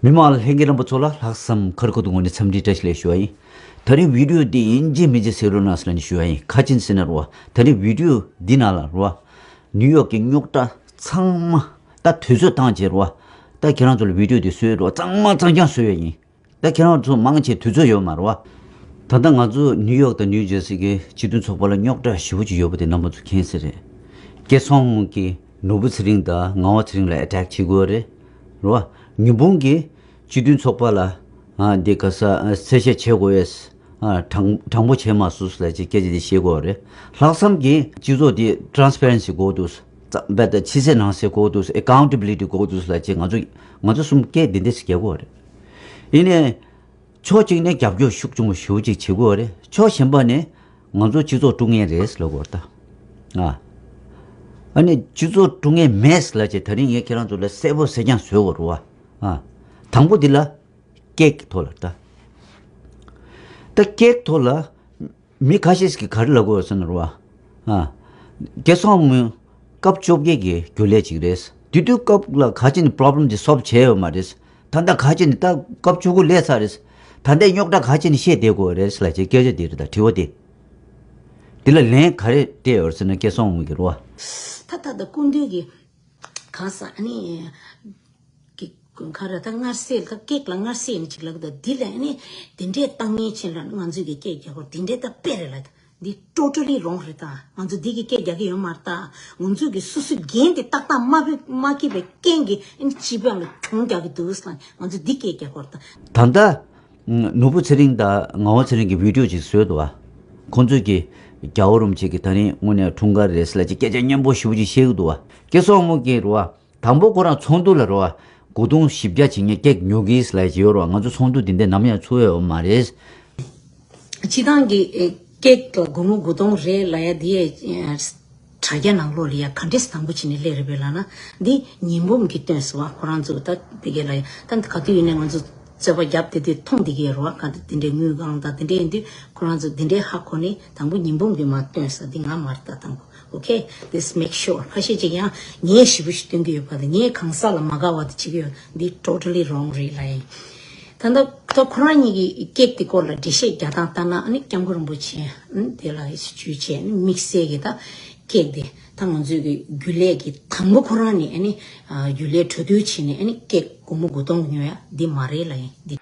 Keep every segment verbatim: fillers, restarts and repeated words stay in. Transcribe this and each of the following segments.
མི་མང་ལྷན་རྒྱས་རྣམ་པ་ཚོ་ལ་ལྷག་བསམ་ཁ་རི་ཁ་ཐུག་ངོས་ནས་འཚམས་འདྲི་བཀྲ་ཤིས་བདེ་ལེགས་ཞུ་བ་ཡིན། ད་རིང་བི་ཌིའོ་འདི་ཡིན་གཅིག་མིན་གཅིག་གཟིགས་རོགས་གནང་ཟེར་ནས་ཞུ་བ་ཡིན། ག་ཅི་ཡིན་ཟེར་ན་རེད་བ། ད་རིང་བི་ཌིའོ་འདི་ནང་ལ་རེད་བ། ནིའུ་ཡོག་གི་རྙོག་དྲ་ཚང་མ་ད་དུས་ཚོད་བཏང་བྱས་རེད་བ། ད་ཁྱེད་རང་ཚོ་ལ་བི་ཌིའོ་འདི་བཟོས་རེད་བ། གཙང་མ་གཙང་རྐྱང་བཟོས་ཡ་ཡིན། ད་ཁྱེད་རང་ཚོ་མང་ཆེ་དུས་ཚོད་ཡོད་མ་རེད་བ། ད་ལྟ་ང་ཚོ་ནིའུ་ཡོག་དང་ནིའུ་ཇར་སི་གི་སྤྱི་མཐུན་ཚོགས་པ་ལ་རྙོག་དྲ་ཞེ་པོ་ཅིག་ཡོད་པ་དེ་རྣམ་པ་ཚོ་མཁྱེན་གསལ་རེད། སྐལ་བཟང་དབང་མོ་གིས་ནོར་བུ་ཚེ་རིང་དང་ངག་དབང་ཚེ་རིང་ལ་ཨེ་ཊེག་བྱེད་དགོས་རེད། རེད་བ། ཉི་འབུམ་གིས་སྤྱི་མཐུན་ཚོགས་པ་ལ་ཨ་འདི་ག་ས་ཨ་གསལ་བཤད་བྱེད་དགོས་ཡས། ཨ་དྲང་དྲང་པོ་བྱས་མ་སོང་ལབ་ཅིག་སྐད་ཆ་དེ་བཤད་དགོས་རེད། ལྷག་བསམ་གྱིས་སྤྱི་ཚོགས་དེ་ཊ་རན་སི་པེ་རེན་སི་དགོས་འདུག་རྩ་བའི་ད་ཕྱི་གསལ་ནང་གསལ་དགོས་འདུག་ཨེ་ཁའུན་ཊེ་བི་ལི་ཊི་དགོས་འདུག་ལབ་ཅིག་ང་ཚོ་ང་ཚོ་གསུམ་སྐད་འདི་འདྲས་རྒྱག་དགོས་རེད། ཡིན་ནའི། ཕྱོགས་གཅིག་ནས་རྒྱབ་སྐྱོར་ཤུགས་ཆེན་པོ་ཞེ་པོ་ཅིག་བྱེད་དགོས་རེད། ཕྱོགས་གཞན་པ་ནས་ང་ཚོ་སྤྱི་ཚོགས་དཀྲུག་མཁན་རེད་ལབ་དགོས་རེད་ད། ཨ། ཨ་ནི་སྤྱི་ཚོགས་དཀྲུག་མཁན་མེད་ལབ་ཅིག་ད་རིང་ངས་ཁྱེད་རང་ཚོ་ལ་གསལ་པོ་གསལ་རྐྱང་བཟོས་དགོས་རེད་བ། ཨ། དང་པོ་འདི་ལ། སྐད་ཀྱི་ཐོག་ལ་ལྟ། ད་སྐད་ཀྱི་ཐོག་ལ་མི་ཁ་ཤས་ཀྱིས་ག་རེ་ལབ་ཀྱི་ཡོད་ཟེར་ན་རེད་བ། ཨ། སྐལ་བཟང་དབང་མོ་སྐབས་བཅོ་བརྒྱད་ཀྱི་རྒྱུན་ལས་ཅིག་རེད། དེ་དུས་སྐབས་ལ་ག་ཅི་ནས་པོ་རོབ་ལེམ་དེ་སོལབ་བྱས་ཡོད་མ་རེད། ད་ལྟ་ག་ཅི་ནས་ད་སྐབས་བཅུ་དགུ་སླེབས་ཚར་རེད། ད་ལྟའི་རྙོག་དྲ་ག་ཅི་ནས་བཤད་བསྡད་དགོས་རེད་ལབ་ཅེས་སྐད་ཆ་དེ་རེད། ད་དྲི་བ་དེ། དེ་ལ་ལན་ག་རེ་སྤྲད་ཡོད་ཟེར་ན་སྐལ་བཟང་དབང་མོ་གིས་རེད་བ། ད་ད་ད་སྐུ་མདུན་གྱིས་གང་ཟག་ཨ་ནི། གི་ག་རེ་ད་མངར་ཟས་ད་ཀེག་ལ་མངར་ཟས་ནི་ཅིག་ལབ་ད་འདི་ལ་ཨ་ནི་དེ་འདྲའི་ཏང་ངེ་ཆེན་ལ་ང་ཚོས་ཀྱི་སྐད་རྒྱག་སྐོར་དེ་འདྲའི་ད་དཔེ་རེད་ལ། འདི་ཊོ་ཊ་ལི་རོང་རེད་ད། ང་ཚོ་འདི་གི་སྐད་རྒྱག་གི་ཡོད་མ་རེད་ད། ང་ཚོས་ཀྱི་སོ་སོའི་འགན་དེ་ཏག་ཏག་མ་ཕེ་མ་འཁྱེར་བའི་རྐྱེན་གྱིས་ཨ་ནི་སྤྱི་པའང་ལ་གྱོང་རྒྱག་གི་འདུག་ཟེར་ལ་ང་ཚོ་འདི་སྐད་རྒྱག་སྐོར་ད། ད་ལྟ་ནོར་བུ་ཚེ་རིང་དང་ངག་དབང་ཚེ་རིང་གི་བི་ཌིའོ་ཅིག་བཟོས་འདུག་བ། ཁོང་ཚོས་ཀྱི་རྒྱལ་བ་རིན་པོ་ཆེ་གི་ད་རིང་དངོས་གནས་འཁྲུངས་སྐར་རེད་ཟེར་ལ་ཅིག་སྐད་ཆ་སྙན་པོ་ཞེ་པོ་ཅིག་བཤད་གི་འདུག་བ། སྐལ་བཟང་དབང་མོ་གིས་རེད་བ། དང་པོ་ཁོ་རང་ཚོགས་འདུ་ལ་རེད་བ། གོ་བརྡུང་ཞིབ་རྒྱ་བྱེད་མཁན་ཀེག་ཉོ་གིས་ལབ་ཀྱི་ཡོད་རེད་བ། ང་ཚོ་ཚོགས་འདུ་འདི་འདྲ་ནམ་ཡང་ཚུགས་ཡོད་མ་རེད། སྤྱི་བཏང་གི་ཨེ་ཀེག་ལ་སྒོར་མོ་དགུ་སྟོང་རེད་ལབ་ཡ་འདི་ཨེ་དྲ་རྒྱ་ནང་ལོགས་ལ་ཡ་ག་འདྲས་དང་པོ་བྱས་ནས་སླེབས་རེད་པས་ལབ་ན། འདི་ཉི་འབུམ་གྱིས་བཏོན་སོང་བ། ཁོ་རང་ཚོ་ད་དེ་གས་ལ་ཡ་ད་ག་དུས་ཡིན་ནའི་ང་ཚོ་རྩོད་པ་བརྒྱབ་དེ་དུས་མཐོང་བསྡད་ཀྱི་ཡོད་རེད་བ། ག་འདི་འདྲའི་དངུལ་སྒང་དང་དེ་འདྲས་ཡིན་དུས་ཁོ་རང་ཚོ་འདི་འདྲའི་ཧ་གོ་ནས་དང་པོ་ཉི་འབུམ་གྱིས་མར་བཏོན་སོང་། འདི་ང་མ་རེད་ད་དང་པོ། Okay, this make sure. ཁ་ཤས་ཅིག་ཡང་ངས་ཞེ་པོ་ཞིག་སྟོན་གྱི་ཡོད་པ་དང་ངས་གང་ཟག་ལ་མ་དགའ་བ་དེ་བྱེད་ཀྱི་ཡོད། འདི་totally wrong རེད་ལབ་ཡིན། ད་ལྟ་ད་ཁོ་རང་གཉིས་ཀྱི་ཀེག་དེ་སྐོར་ལ་འགྲེལ་བཤད་རྒྱག་སྟངས་ལྟར་ན་ཨ་ནི་སྐྱབས་མགོན་རིན་པོ་ཆེ་ཨ་ནི་དེ་ལ་ཞུས་བྱས་ཨ་ནི་དམིགས་བསལ་གྱི་ད་ཀེག་དེ་ད་ང་ཚོའི་གི་རྒྱུན་ལས་ཀྱི་དང་པོ་ཁོ་རང་ནས་ཨ་ནི་རྒྱུན་ལས་གྲོས་བསྡུར་བྱས་ནས་ཨ་ནི་ཀེག་སྒོར་མོ་དགུ་སྟོང་ཉོ་ཡ་འདི་མ་རེད་ལབ་ཡིན་འདི།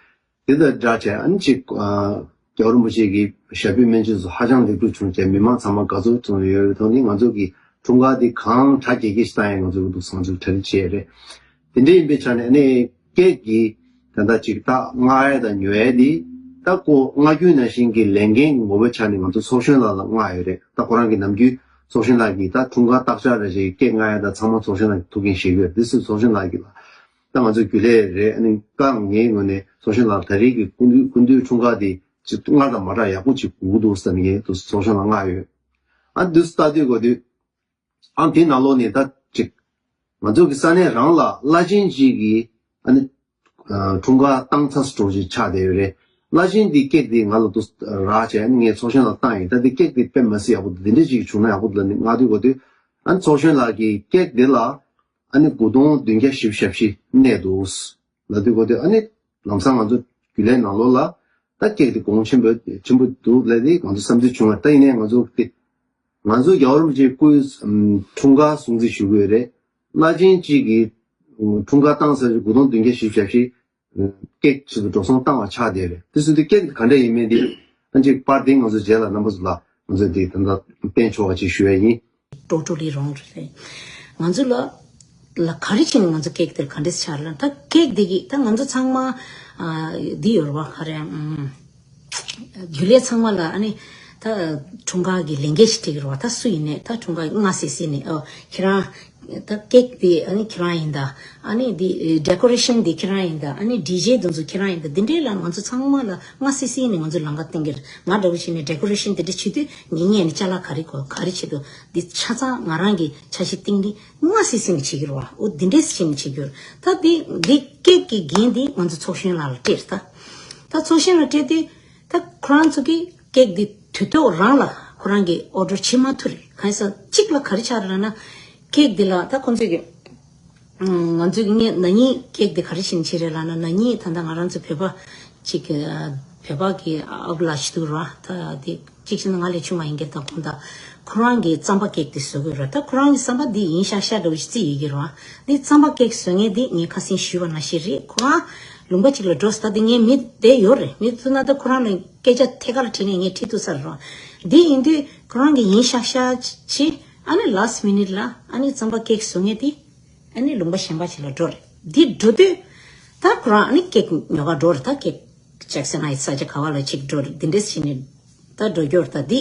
དེ་དང་སྦྲགས་བྱས་ཨ་ནི་ཅིག་ཨ་རྒྱལ་བ་རིན་པོ་ཆེ་གི་ཞབས་པུས་སྨན་བཅོས་སུ་ཧ་ཅང་ལེགས་གྲུབ་བྱུང་བྱས་མི་མང་ཚང་མ་དགའ་ཚོར་བྱུང་ཡོད་པའི་ཐོག་ནས་ང་ཚོ་གི་འཁྲུངས་སྐར་འདི་གང་གྲ་རྒྱས་རྒྱས་ཤིག་བཏང་ཡས་ང་ཚོ་གི་འདུག་བསམ་ཚུལ་གྲ་སྒྲིག་བྱས་རེད། དེ་འདྲ་ཡིན་པའི་ཆ་ནས་ཨ་ནི་ཀེག་གི་ད་ལྟ་ཅིག་ད་མངགས་ཡས་དང་ཉོ་ཡས་འདི་ད་ཁོ་མངགས་རྒྱུ་ནང་བཞིན་གྱི་ལས་འགན་གྱི་ངོ་བོའི་ཆ་ནས་ང་ཚོ་ཚོགས་གཞོན་ལགས་ལ་མངགས་ཡོད་རེད། ད་ཁོ་རང་གི་ནམ་རྒྱུན་ཚོགས་གཞོན་ལགས་ཀྱིས་ད་འཁྲུངས་སྐར་རྟག་ཆགས་རེ་བཞིན་ཀེག་མངགས་ཡས་དང་ཚང་མ་ཚོགས་གཞོན་ལགས་ཀྱི་ཐུགས་འགན་བཞེས་ཀྱི་ཡོད། འདི་སུ་ཚོགས་གཞོན་ལགས་ཀྱིས་ལ། ད་ང་ཚོའི་རྒྱུན་ལས་རེད། ཨ་ནི་ཀ་ངའི་ངོས་ནས་ཚོགས་གཞོན་ལགས་ད་རེས་ཀྱི་སྐུ་མདུན་སྐུ་མདུན་འཁྲུངས་སྐར་དེ་ཅིག་སྔར་དང་མ་འདྲ་ཡག་པོ་ཅིག་དགོས་ཀྱི་འདུག་བསམ་ནས་ངས་དུ་ཚོགས་གཞོན་ལ་མངགས་ཡོད། ཨ་འདུག་ལྟ་དུས་གོ་དུས་ཨང་དེ་ནང་ལོགས་ནས་ད་ཅིག་ང་ཚོ་གི་ས་གནས་རང་ལ་བླ་ཆེན་ཅིག་གིས་ཨ་ནི་འཁྲུངས་སྐར་བཏང་ཚར་སོང་ཅིག་ཆགས་བསྡད་ཡོད་རེད། བླ་ཆེན་འདི་ཀེག་དེ་ང་ལ་དུ་རག་བྱས་ཨ་ནི་ངས་ཚོགས་གཞོན་ལ་བཏང་ཡིན། ད་འདི་ཀེག་དེ་དཔེ་མ་སྲིད་ཡག་པོ་འདུག་འདི་འདྲ་ཅིག་བྱུང་ན་ཡག་པོ་འདུག་ལབ་ནས་མངགས་དུས་གོ་དུས་ཨ་ནི་ཚོགས་གཞོན་ལགས་ཀྱིས་ཀེག་འདི་ལ་ཨ་ནི་དགུ་སྟོང་བདུན་བརྒྱ་བཞི་བཅུ་ཞེ་བཞི་གནས་འདུག་ལབ་དུས་གོ་དུས་ཨ་ནི་ལམ་སང་ང་ཚོ་རྒྱུན་ལས་ནང་ལོགས་ལ་ད་ཀེག་དེ་གོང་ཆེན་པོ་ཆེན་པོ་འདུག་ལབ་དེ་ང་ཚོ་བསམ་ཚུལ་བྱུང་བ། ད་ཡིན་ནའི་ང་ཚོ་དེ་ང་ཚོ་རྒྱལ་བ་རིན་པོ་ཆེའི་སྐུའི་འཁྲུངས་སྐར་སྲུང་བརྩི་ཞུ་གི་ཡོད་རེད། བླ་ཆེན་གཅིག་གིས་འཁྲུངས་སྐར་བཏང་ཚར་རྗེས་དགུ་སྟོང་བདུན་བརྒྱ་བཞི་བཅུ་ཞེ་བཞི་ཀེག་ཆེད་དུ་འགྲོ་སོང་བཏང་བ་ཆགས་བསྡད་རེད། དེ་ཚོ་དེ་ཀེག་ག་འདྲ་ཡིན་མིན་དེ་ཨ་ཅིག་པར་དེ་ང་ཚོ་རྗེས་ལ་རྣམ་པ་ཚོ་ལ་ང་ཚོ་དེ་ད་ལྟ་བསྟན་ཆོག་པ་ཅིག་ཞུ་ཡ་ཡིན། Totally wrong རེད། ང་ཚོ་ལ་ལ་ག་རེ་བྱས་ནས་ང་ཚོ་ཀེག་དེར་ག་འདྲས་ཆགས་ལ་ད་ཀེག་དེ་གི་ད་ང་ཚོ་ཚང་མ་ཨ་འདི་ཡོད་རེད་བ། ག་རེ་ཨམ་རྒྱུན་ལས་ཚང་མ་ལ་ཨ་ནི་ད་འཁྲུངས་སྐར་གྱི་ལས་འགན་ཞིག་སྤྲད་ཀྱི་རེད་བ། ད་སུ་ཡིན་ནས་ད་འཁྲུངས་སྐར་སྔ་སེ་སེ་ནས་ཨོ་ཁྱེད་རང་ད་ཀེག་དེ་ཨ་ནི་ཁྱེད་རང་ཡིན་ད། ཨ་ནི་འདི་ཌེ་ཀོ་རེ་ཤན་འདི་ཁྱེད་རང་ཡིན་ད། ཨ་ནི་ཌི་ཇེ་དེ་ཚོ་ཁྱེད་རང་ཡིན་ད། འདི་འདྲའི་ལ་ང་ཚོ་ཚང་མ་ལ་སྔ་སེ་སེ་ནས་ང་ཚོ་ལམ་ཁ་སྟོན་གྱི་རེད། ང་འདྲ་བོ་བྱས་ནས་ཌེ་ཀོ་རེ་ཤན་དེ་འདྲ་བྱེད་དུས་ངེད་གཉིས་ནས་ཅ་ལག་ག་རེ་དགོས་ག་རེ་བྱེད་དུ་འདི་ཆ་ཚང་ང་རང་གི་འཆར་གཞི་བཏིང་ནས་སྔ་སེ་སེ་ནས་བྱེད་ཀྱི་རེད་བ། འོ་འདི་འདྲས་བྱས་ནས་བྱེད་ཀྱི་རེད། ད་འདི་འདི་ཀེག་གི་འགན་འདི་ང་ཚོ་ཚོགས་གཞོན་ལགས་ལ་སྤྲད་རེད་ད། ད་ཚོགས་གཞོན་ལ་སྤྲད་དུས་ད་ཁོ་རང་ཚོ་གིས་ཀེག་འདི་དུས་ཐོག་རང་ལ་ཁོ་རང་གིས་ཨོ་ཌར་བྱེད་མ་ཐུབ་རེད། གང་ཡིན་ཟེར་གཅིག་ལ་ག་རེ་ཆགས་རེད་ལབ་ན་ཀེག་འདི་ལ་ད་ཁོ་ཚོས་ཀྱི་ ང་ཚོས་ངས་ན་ནིང་ཀེག་དེ་ག་རེ་བྱས་ནས་བྱས་རེད་ལབ་ན། ན་ནིང་ད་ལྟ་ང་རང་ཚོ་བོད་པ་ཅིག་བོད་པ་གི་ཨབ་ལ་ཞིག་འདུག་ར། ད་དེ་གཅིག་བྱས་ན་ང་ལས་ཆུང་བ་ཡིན་གྱི། ད་དགོང་དག་ཁོ་རང་གི་རྩམ་པ་ཀེག་དེ་བཟོ་གི་ཡོད་ར། ད་ཁོ་རང་གི་རྩམ་པ་འདི་ཡིན་ཤག་ཤག་འདྲ་བོ་ཞིག་བརྩིས་ཡོད་ཀྱི་ར། འདི་རྩམ་པ་ཀེག་བཟོ་མཁན་འདི་ངས་ཁ་སང་ཞུས་པ་ནང་བཞིན་རེད། ཁོ་རང་ལུང་པ་ཅིག་ལ་འགྲོ་ཟེར། ད་དེ་ངའི་མི་དེ་ཡོད་རེད། མི་ཐུག་ན་ད་ཁོ་རང་ལ་སྐད་ཆ་ཐད་ཀར་དྲིས་ནས་ངས་ཁྲིད་ཐུབ་ས་རེད་ར། འདི་ཡིན་དུས་ཁོ་རང་གི་ཡིན་ཤག་ཤག་བྱས། ཨ་ནི་ལཱ་སི་མི་ནིཊ་ལ་ཨ་ནི་རྩམ་པ་ཀེག་བཟོ་མཁན་དེ་ཨ་ནི་ལུང་པ་གཞན་པ་ཞིག་ལ་འགྲོ་རེད། འདི་འགྲོ་དུས་ད་ཁོ་རང་ཨ་ནི་ཀེག་ཉོ་ག་འགྲོ་རེད། ད་ཀེག་ཇེག་སན་ཧའི་ཊི་ས་ཆ་ག་བ་ལ་ཅིག་འགྲོ་རེད། འདི་འདྲས་བྱས་ནས་ད་འགྲོ་རྒྱུ་རེད། ད་འདི་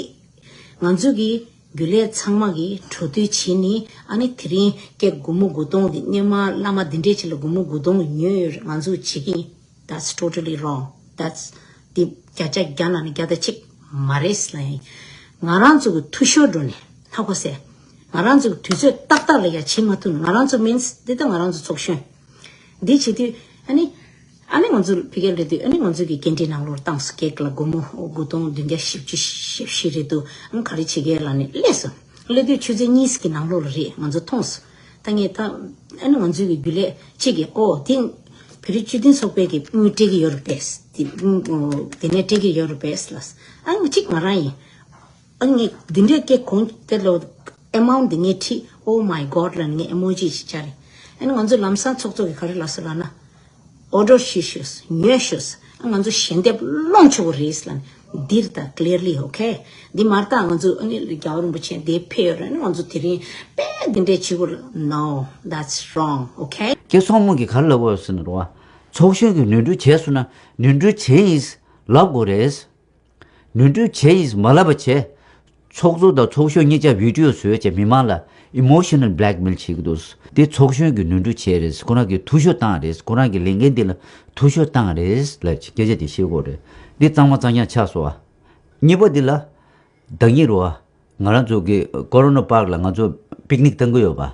ང་ཚོ་གི་རྒྱུན་ལས་ཚང་མ་གིས་འགྲོ་དུས་བྱས་ནས། ཨ་ནི་དེ་རིང་ཀེག་སྒོར་མོ་དགུ་སྟོང་འདི་སྔོན་མ་བླ་མ་འདི་འདྲས་ཅིག་ལ་སྒོར་མོ་དགུ་སྟོང་ཉོས་ཡོད་རེད། ང་ཚོ་བྱེད་ཀྱི་ཡིན། That's totally wrong. That's འདི་བརྒྱ་ཆ་བརྒྱ་ནང་ནས་བརྒྱ་དང་གཅིག་མ་རེད་ལབ་ཡིན། ང་རང་ཚོ་གི་འཐུས་ཤོར་འགྲོ་ནས་ཧ་གོ་སོང་། ང་རང་ཚོ་གི་དུས་ཚོད་ཏག་ཏག་ལ་ཡ་བྱེད་མ་ཐུབ་ན། ང་རང་ཚོ་མིན་འདི་ད་ང་རང་ཚོ་ཚོགས་གཞོན་འདི་བྱེད་དུས། ཨ་ནི་ཨ་ནི་ང་ཚོ་ཕ་གིར་སླེབས་དུས་ཨ་ནི་ང་ཚོ་གི་ཀེན་ཊིན་ནང་ལོགས་བཏང་སོང་། ཀེག་ལ་སྒོར་མོ་དགུ་སྟོང་བདུན་བརྒྱ་བཞི་བཅུ་ཞེ་བཞི་རེད་འདུག་ཨ་ནི་ག་རེ་བྱེད་ཀྱི་ལབ་ནས་སླེབས་སོང་། སླེབས་དུས་ཆུ་ཚོད་གཉིས་ཀྱི་ནང་ལོགས་ལ་རེད། ང་ཚོ་མཐོང་སོང་། ད་ངས་ད་ཨ་ནི་ང་ཚོའི་གི་རྒྱུན་ལས་གཅིག་གིས། ཨོ་དེ་བོད་རིགས་སྤྱི་མཐུན་ཚོགས་པའི་གི་དངུལ་སྤྲད་ཀྱི་ཡོད་རེད་པས། དེ་དེ་ནས་སྤྲད་ཀྱི་ཡོད་རེད་པས་ལབ། ཨ་ནི་གཅིག་ང་རང་ཡིན། ཨ་ནི་ངས་འདི་འདྲའི་སྐད་གོང་དེ་ལ་ཨེ་མའུནཊ་འདི་ངས་ཁྲིད། Oh my God ལབ་ནས་ངས་ཨི་མོ་ཇི་ཞིག་སྦྱར་རེད། ཨ་ནི་ང་ཚོ་ལམ་སང་ཚོགས་གཙོ་གིས་ག་རེ་ལབ་སོང་ལབ་ན། ཨོར་ཌར་ཞུས་ཤོག་ཉོས་ཤོག་ཨ་ང་ཚོ་ཞལ་འདེབས་སློང་ཆོག་གི་རེད་ལབ་ནས། འདིར་ད་ཀླེར་ལི། ཨོ་ཁེ། འདི་མ་རེད། ད་ང་ཚོ་ཨ་ནི་རྒྱལ་བ་རིན་པོ་ཆེ་འདིར་ཕེབས་ཡོད་རེད། ཨ་ནི་ང་ཚོ་དེ་རིང་དཔེ་འདི་འདྲའི་བྱེད་དགོས་རེད། No, that's wrong. ཨོ་ཁེ། སྐལ་བཟང་མོ་གིས་ག་རེ་ལབ་ཡོད་ཟེར་ན་རེད་བ། ཚོགས་གཞོན་གྱིས་ནོར་འཁྲུལ་བྱས་སོང་ན་ནོར་འཁྲུལ་བྱས་ཡིན་ལབ་དགོས་རེད། ནོར་འཁྲུལ་བྱས་ཡིན་མ་ལབ་པ་བྱས། ཚོགས་གཙོ་དང་ཚོགས་གཞོན་གཉིས་ཆ་བི་ཌི་ཡོ་བཟོས་བྱས་མི་མང་ལ་ཨི་མོ་ཤི་ནལ་བྷི་ལེག་མེལ་བྱེད་ཀྱི་འདུག་དེ་ཚོགས་གཞོན་གྱིས་ནོར་འཁྲུལ་བྱས་རེད། ཁོ་རང་གིས་འཐུས་ཤོར་བཏང་རེད། ཁོ་རང་གི་ལས་འགན་འདི་ལ་འཐུས་ཤོར་བཏང་རེད་ལབ་བྱས་སྐད་ཆ་དེ་བཤད་ཀྱི་ཡོད་རེད། འདི་གཙང་མ་གཙང་རྐྱང་ཆགས་སོང་བ། གཉིས་པ་འདི་ལ། ཟླ་ཉིན་རུ་བ། ང་རང་ཚོ་གི་ཀོ་རོ་ན་པཱརྐ་ལ་ང་ཚོ་པིག་ནིག་བཏང་གི་ཡོད་པ།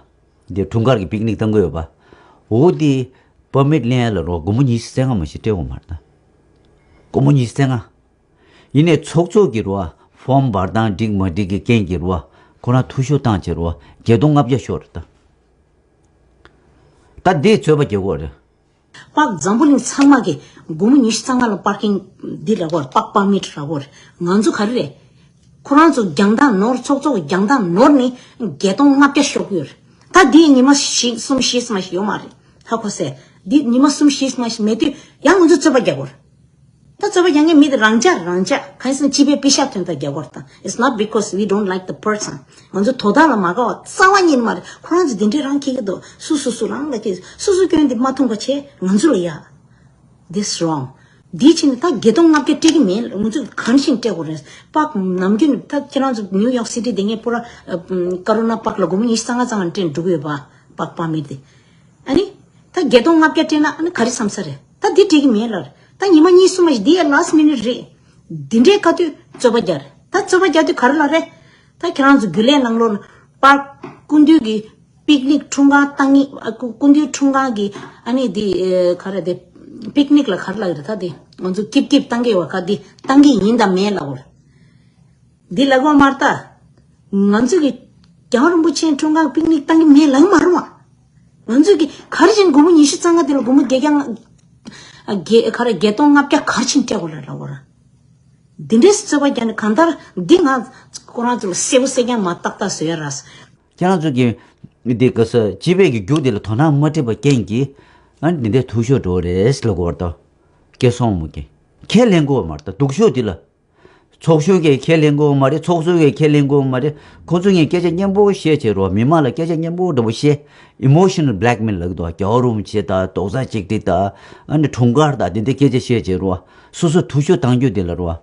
འདི་འཁྲུངས་སྐར་གྱི་པིག་ནིག་བཏང་གི་ཡོད་པ། འོ་འདི་པར་མིཊ་ལེན་ཡ་ལ་རུ་བ་སྒོར་མོ་ཉི་ཤུ་རྩ་ལྔ་མ་ཞིག་སྤྲད་དགོས་མ་རེད་ད། སྒོར་མོ་ཉི་ཤུ་རྩ་ལྔ། ཡིན་ནའི་ཚོགས་གཙོ་གིས་རུ་བ་ཕོམ་འབར་སྟངས་འགྲིག་མ་འགྲིག་གི་རྐྱེན་གྱིས་རུ་བ་ཁོ་རང་འཐུས་ཤོར་བཏང་བྱས་རུ་བ་བརྒྱད་སྟོང་ལྔ་བརྒྱ་ཤོར་རེད་ད། ད་འདི་རྩོད་པ་རྒྱག་དགོས་རེད། པཱརྐ་འཛམ་བུ་གླིང་ཚང་མ་གིས་སྒོར་མོ་ཉི་ཤུ་རྩ་ལྔ་ལ་པར་ཀིང་འདི་རག་གོ་རེད། པཱརྐ་པར་མིཊ་རག་གོ་རེད། ང་ཚོ་ག་རེ་རེད། ཁོ་རང་ཚོ་རྒྱང་ཐག་ནོར། ཚོགས་གཙོ་གི་རྒྱང་ཐག་ནོར་ནས་བརྒྱད་སྟོང་ལྔ་བརྒྱ་ཤོར་གི་ཡོད་རེད། ད་འདི་ཉི་མ་བཞི་གསུམ་བཞི་ཙམ་ཞིག་ཡོད་མ་རེད། ཧ་གོ་སོང་། འདི་ཉི་མ་གསུམ་བཞི་ཙམ་ཞིག་མེད་དུས་ཡང་ང་ཚོ་རྩོད་པ་རྒྱག་གོ་རེད། ད་རྩོད་པ་རྒྱག་མཁན་མི་དེ་རང་འཇགས་རང་འཇགས། གང་ཡིན་ཟེར་ན་སྤྱི་པའི་པེ་ཤག་དོན་དག་རྒྱག་གོ་རེད་ད། It's not because we don't like the person. ང་ཚོ་དོ་བདག་ལ་མ་དགའ་བ་རྩ་བ་ཉིད་མ་རེད། ཁོ་རང་ཚོ་འདི་འདྲས་རང་འཁྱེར་གི་འདུག་སུ་སུ་སུ་རང་ལ་འཁྱེར། སུ་སུ་སྐྱོན་འདི་མ་མཐོང་པ་བྱས་ང་ཚོ་ལ་ཡ། This wrong. འདི་ཕྱིན་ནས་ད་བརྒྱད་སྟོང་ལྔ་བརྒྱ་སྤྲད་ཀྱི་མེད། ང་ཚོས་གང་ཤེས་སྤྲད་དགོས་རེད། པཱརྐ་ནམ་རྒྱུན་ད་ཁྱེད་རང་ཚོ་ནིའུ་ཡོག་སི་ཊི་དེ་ངས་པུ་ར་ཀོ་རོ་ན་པཱརྐ་ལ་སྒོར་མོ་ཉི་ཤུ་རྩ་ལྔ་རྩ་ལྔ་སྤྲད་འགྲོ་གི་ཡོད་པ། པཱརྐ་པར་མིཊ་དེ། ཨ་ནི། ད་བརྒྱད་སྟོང་ལྔ་བརྒྱ་སྤྲད་ན་ཨ་ནི་ག་རེ་བསམ་ས་རེད། ད་འདི་སྤྲད་ཀྱི་མེད་ལབ་རེད། ད་ཉི་མ་གཉིས་གསུམ་མ་ཞིག་འདི་ཡ་ལཱ་སི་མི་ནིཊ་རེད། འདི་འདྲའི་སྐབས་དུས་རྩོད་པ་རྒྱག་རེད། ད་རྩོད་པ་རྒྱག་དུས་ག་རེ་ལབ་རེད། ད་ཁྱེད་རང་ཚོ་རྒྱུན་ལས་ནང་ལོགས་ན་པཱརྐ་སྐུ་མདུན་གྱི་པིག་ནིག་འཁྲུངས་སྐར་བཏང་ངེས། ཨ་སྐུ་སྐུ་མདུན་འཁྲུངས་སྐར་གྱི་ཨ་ནི་འདི་ཨེ་ག་རེ་དེ། པིག་ནིག་ལ་ག་རེ་ལབ་ཀྱི་རེད། ད་དེ་ང་ཚོ་སྐྱིད་སྐྱིད་བཏང་གི་ཡོད་པ་ག་འདི་བཏང་གི་ཡིན་དང་མིན་ལབ་དགོས་རེད། འདི་ལབ་དགོས་མ་རེད་ད། ང་ཚོ་གི་རྒྱལ་བ་རིན་པོ་ཆེའི་འཁྲུངས་སྐར་པིག་ནིག་བཏང་གི་མེད་ལབ་ཀྱི་མ་རེད་བ། ང་ཚོ་གི་ག་རེ་བྱས་ནས་སྒོར་མོ་ཉི་ཤུ་རྩ་ལྔ་དེ་ལ་སྒོར་མོ་བརྒྱད་བརྒྱ་ལྔ་བརྒྱད་ག་རེ་བརྒྱད་སྟོང་ལྔ་བརྒྱ་ག་རེ་བྱས་ནས་སྤྲད་དགོས་ལབ་ལབ་དགོས་རེད། འདི་འདྲའི་རྩོད་པ་རྒྱག་ནས་གང་ལྟར་འདི་ང་ཁོ་རང་ཚོ་ལ་གསལ་པོ་གསལ་རྐྱང་མ་ཏག་ཏག་བཟོ་ཡ་རེད། ཁྱེད་རང་ཚོ་གི་འདི་ག་ས་སྤྱི་པའི་གི་རྒྱུ་འདི་ལ་དོ་སྣང་མ་སྤྲད་པ་རྐྱེན་གྱིས་ཨ་འདི་འདྲའི་འཐུས་ཤོར་འགྲོ་བ་རེད་ལབ་དགོས་རེད་ད། སྐལ་བཟང་མོ་གིས་ཁས་ལེན་དགོས་མ་རེད་ད། སྡུག་ཤོས་འདི་ལ། ཚོགས་གཞོན་གྱིས་ཁས་ལེན་དགོས་མ་རེད། ཚོགས་གཙོ་གིས་ཁས་ལེན་དགོས་མ་རེད། ཁོ་ཚོ་ངས་སྐད་ཆ་སྙན་པོ་བཤད་བྱས་རོགས། མི་མང་ལ་སྐད་ཆ་སྙན་པོ་འདྲ་པོ་བཤད། ཨི་མོ་ཤི་ནལ་བྷི་ལེག་མེལ་ལབ་ཀྱི་འདུག་རྒྱལ་བ་རིན་པོ་ཆེ་དང་རྡོག་རྩ་གཅིག་སྒྲིལ་དང་ཨ་ནི་འཁྲུངས་སྐར་དང་དེ་འདྲའི་སྐད་ཆ་བཤད་བྱས་རོགས། སོ་སོ་འཐུས་ཤོར་བཏང་རྒྱུ་དེ་ལ་རོགས།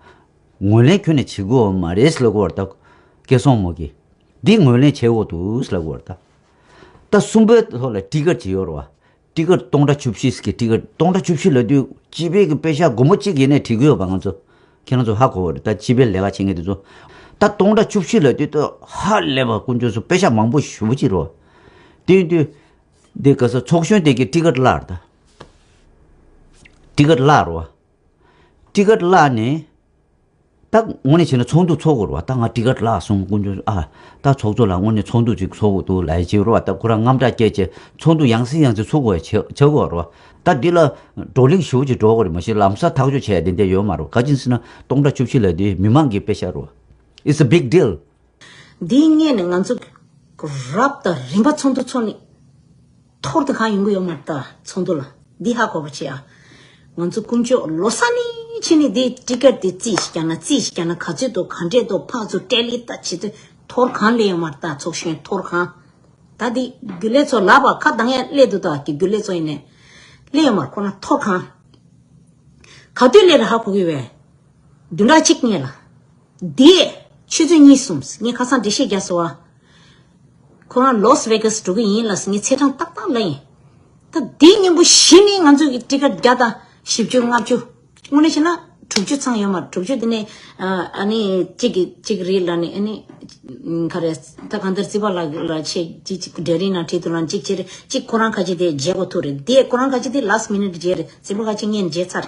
ངོས་ལེན་ཁྱོན་ནས་བྱེད་དགོས་མ་རེད་ལབ་ཀྱི་ཡོད་རེད་ད། སྐལ་བཟང་མོ་གིས། འདི་ངོས་ལེན་བྱེད་དགོས་འདུག་ལབ་ཀྱི་ཡོད་རེད་ད། ད་གསུམ་པའི་ཐོག་ལ་ཊི་ཀེཊ་ཅིག་ཡོད་རེད་བ། ཊི་ཀེཊ་སྟོང་ཕྲག་བཅུ་བཞི་ཟེར་གྱི་ཊི་ཀེཊ། སྟོང་ཕྲག་བཅུ་བཞི་ལབ་དུས་སྤྱི་པའི་གི་པེ་ཤག་སྒོར་མོ་གཅིག་ཡིན་ནའི་འགྲིག་གི་ཡོད་པ། ང་ཚོ་ཁྱེད་རང་ཚོ་ཧ་གོ་བ་རེད་ད། སྤྱི་པའི་ལས་ཀ་བྱེད་མཁན་དེ་ཚོ། ད་སྟོང་ཕྲག་བཅུ་བཞི་ལབ་དུས་ད་ཧ་ལས་པ། དཀོན་མཆོག་གསུམ། པེ་ཤག་མང་པོ་ཞེ་པོ་ཅིག་རེད་བ། དེ་ཡིན་དུས་འདི་ག་ས་ཚོགས་གཞོན་དེ་གི་ཊི་ཀེཊ་བརླག་རེད་ད། ཊི་ཀེཊ་བརླག་རེད་བ། ཊི་ཀེཊ་བརླག་ནས། ད་དངོས་གནས་བྱས་ན་ཚོགས་འདུ་ཚོགས་དགོས་རེད་བ། ད་ང་ཊི་ཀེ་ཊི་བརླག་སོང་དཀོན་མཆོག་ཨ། ད་ཚོགས་གཙོ་ལགས་དངོས་གནས་ཚོགས་འདུ་ཅིག་ཚོགས་དགོས་འདུག་ལབ་ཡ་ཅིག་རེད་བ། ད་ཁོ་རང་དངངས་སྐྲག་སྐྱེས་བྱས་ཚོགས་འདུ་ཡང་སེ་ཡང་སེ་ཚོགས་དགོས་བྱ་བྱ་དགོས་རེད་བ། ད་འདི་ལ་བགྲོ་གླེང་ཞེ་པོ་ཅིག་འགྲོ་དགོས་རེད། མ་གཞི་ལམ་སང་ཐག་གཅོད་བྱས་ཡ་དེ་འདྲ་ཡོད་མ་རེད། ག་ཅི་ཟེར་ན་སྟོང་ཕྲག་བཅུ་བཞི་ལབ་དེ་མི་མང་གི་དཔེ་ཤ་རེད་བ། It's a big deal. འདིའི་སྔོན་ནས་ང་ཚོ་རབ་དང་རིམ་པ་ཚོགས་འདུ་ཚོགས་ནས་ཐོར་དུ་གང་ཡོང་གི་ཡོད་མ་རེད། ད་ཚོགས་འདུ་ལ་འདི་ཧ་གོ་བ་བྱེད་ཨ། ང་ཚོ་དཀོན་མཆོག་ལོ་གསར་ནས་ཕྱི་ནས་འདི་ཊི་ཀེ་ཊི་དེ་རྩིས་ཤིག་རྒྱག་ན་རྩིས་ཤིག་རྒྱག་ན་ག་ཚོད་འདུག་ག་འདྲས་འདུག་ཕར་ཚུར་སྤྲད་ལེ་ད་བྱེད་དུས་ཐོར་གང་སླེབས་ཡོད་མ་རེད། ད་ཚོགས་གཞོན་ཐོར་གང་། ད་འདི་རྒྱུན་ལས་ཚོ་ལབ་པ་ཁ་གདངས་ཡ་སླེབས་འདུག་ད་ཀྱི་རྒྱུན་ལས་ཚོ་ཡིན་ནས་སླེབས་ཡོད་མ་རེད། ཁོ་ན་ཐོར་གང་། ག་དུས་སླེབས་རེད་ཧ་གོ་གི་བས། བདུན་ཕྲག་གཅིག་སྔོན་ལ། དེ་ཆུ་ཚོད་གཉིས་གསུམ་ངས་ཁ་སང་འགྲེལ་བཤད་རྒྱག་སོང་བ། ཁོ་རང་ལོས་ཝེ་གཱས་འགྲོ་གི་ཡིན་ལབ་ངས་ཚེས་གྲངས་ཏག་ཏག་ལབ་ཡིན། ད་དེའི་སྔོན་པོ་གཞི་ནས་ང་ཚོ་གི་ཊི་ཀེ་ཊི་བརྒྱ་དང་བཞི་བཅུ་ལྔ་བཅུ། དངོས་གནས་བྱས་ན་དྲུག་ཅུ་ཚང་ཡོད་མ་རེད། དྲུག་ཅུ་དེ་ནས་ཨ་ནི་གཅིག་གི་གཅིག་རེད་ལབ་ནས་ཨ་ནི་ག་རེ་ད་གང་ལྟར་རྩིས་པ་ལགས་ལ་ཆེ་གཅིག་གཅིག་འབྲེལ་རིགས་ནང་བྲིས་འདུག་ལབ་གཅིག་ཕྱིར་གཅིག་ཁོ་རང་ཁ་ཅིག་དེ་བརྗེ་དགོས་ཐུག་རེད། དེ་ཁོ་རང་ཁ་ཅིག་དེ་ལཱསི་མི་ནིཊ་བརྗེ་རེད། རྩིས་པ་ཁ་ཅིག་སྔོན་བརྗེ་ཚར།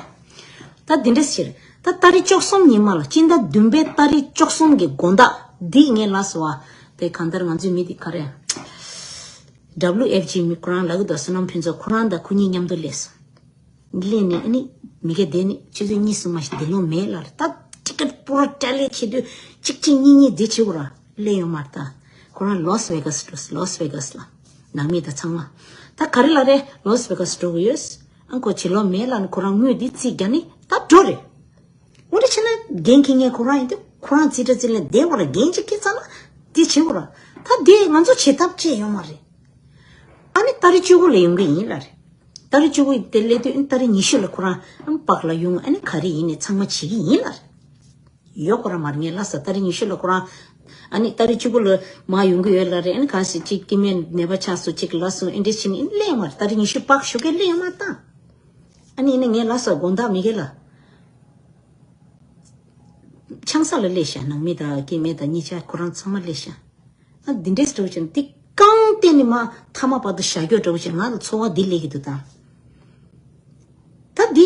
ད་འདི་འདྲས་ཕྱིར་ད་ཏ་རིག་བཅུ་གསུམ་ཉི་མ་ལ་སྤྱི་ཟླ་བདུན་པའི་ཏ་རིག་བཅུ་གསུམ་གི་དགོང་དག་འདི་ངས་ལབ་སོང་བ། དེ་གང་ལྟར་ང་ཚོའི་མི་དེ་ག་རེ་ཌབ་ལུ་ཨེཕ་ཇི་མི་ཁོ་རང་ལབ་གི་འདུག་བསོད་ནམས་ཕུན་ཚོགས་ཁོ་རང་དང་ཁོ་གཉིས་མཉམ་དུ་སླེབས་སོང་། སླེབས་ནས་ཨ་ནི་མི་གེ་དེ་ནི་ཆུ་ཚོད་གཉིས་གསུམ་མ་ཞིག་བསྡད་ལོང་མེད་ལབ་རེད། ད་ཊི་ཀེ་ཊི་པུ་ར་སྤྲད་ལེ་བྱེད་དུས་གཅིག་གཅིག་གཉིས་གཉིས་འདི་བྱེད་དགོས་ར་སླེབས་ཡོད་མ་རེད། ད་ཁོ་རང་ལོས་ཝེ་གཱས་འགྲོ་ལོས་ཝེ་གཱས་ལ་ནང་མི་དང་ཚང་མ་ད་ག་རེ་ལབ་རེད། ལོས་ཝེ་གཱས་འགྲོ་གི་ཡོད། ཨ་ཁོ་བྱེད་ལོང་མེད་ལབ་ནས་ཁོ་རང་དངུལ་འདི་རྩིས་རྒྱག་ནི་ད་འགྲོ་རེད། འོ་འདྲ་བྱས་ན་འགན་འཁྱེར་མཁན་ཁོ་རང་ཡིན་དུས་ཁོ་རང་རྩིས་ཁྲ་རྩིས་ལེན་བསྡད་དགོས་ར། འགན་ཅིག་འཁྱེར་ཚར་ན་འདི་བྱེད་དགོས་ར། ད་འདི་ང་ཚོ་བྱེད་ཐབས་ཅི་ཡོད་མ་རེད། ཨ་ནི་ཏ་རིག་བཅུ་དགུ་ལ་ཡོང་གི་ཡིན་ལབ་རེད། ཏ་རིག་བཅུ་དགུ་དེ་སླེབས་དུས་ཨ་ནི་ཏ་རིག་ཉི་ཤུ་ལ་ཁོ་རང་ཨམ་པག་ལ་ཡོང་ཨ་ནི་ག་རེ་ཡིན་ནས་ཚང་མ་བྱེད་ཀྱི་ཡིན་ལབ་རེད། ཡོད་ཁོ་རང་མ་རེད། ངས་ལབ་ས་ཏ་རིག་ཉི་ཤུ་ལ་ཁོ་རང་ཨ་ནི་ཏ་རིག་བཅུ་དགུ་ལ་མར་ཡོང་གི་ཡོད་ལབ་རེད། ཨ་ནི་གང་ཞིག་ཅིག་སྐྱེ་དམན་ནད་པ་ཆགས་སོང་ཅིག་ལབ་སོང་ཨེ་འདྲ་བྱས་ནས་ཨ་ནི་སླེབས་མ་རེད། ཏ་རིག་ཉི་ཤུ་པག་ཞོགས་ཀས་སླེབས་ཡོང་མ་བཏང་། ཨ་ནི་ཨ་ནི་ངས་ལབ་ས་དགོང་དག་མི་གེ་ལ། ཆང་ས་ལ་སླེབས་ཤག་ནང་མི་དང་སྐྱེ་དམན་དང་གཉིས་ཆ་ཁོ་རང་ཚང་མ་སླེབས་ཤག་ཨ་འདི་འདྲས་འགྲོ་བཞིན་འདི་རྐང་སྟེང་ནས་མ་མཐའ་མ་བར་དུ་བཞག་རྒྱུ་འགྲོ་བཞིན་ང་ལ་ཚོར་བ་འདི་སླེབས་ཀྱི་འདུག་ད། ད་འདི་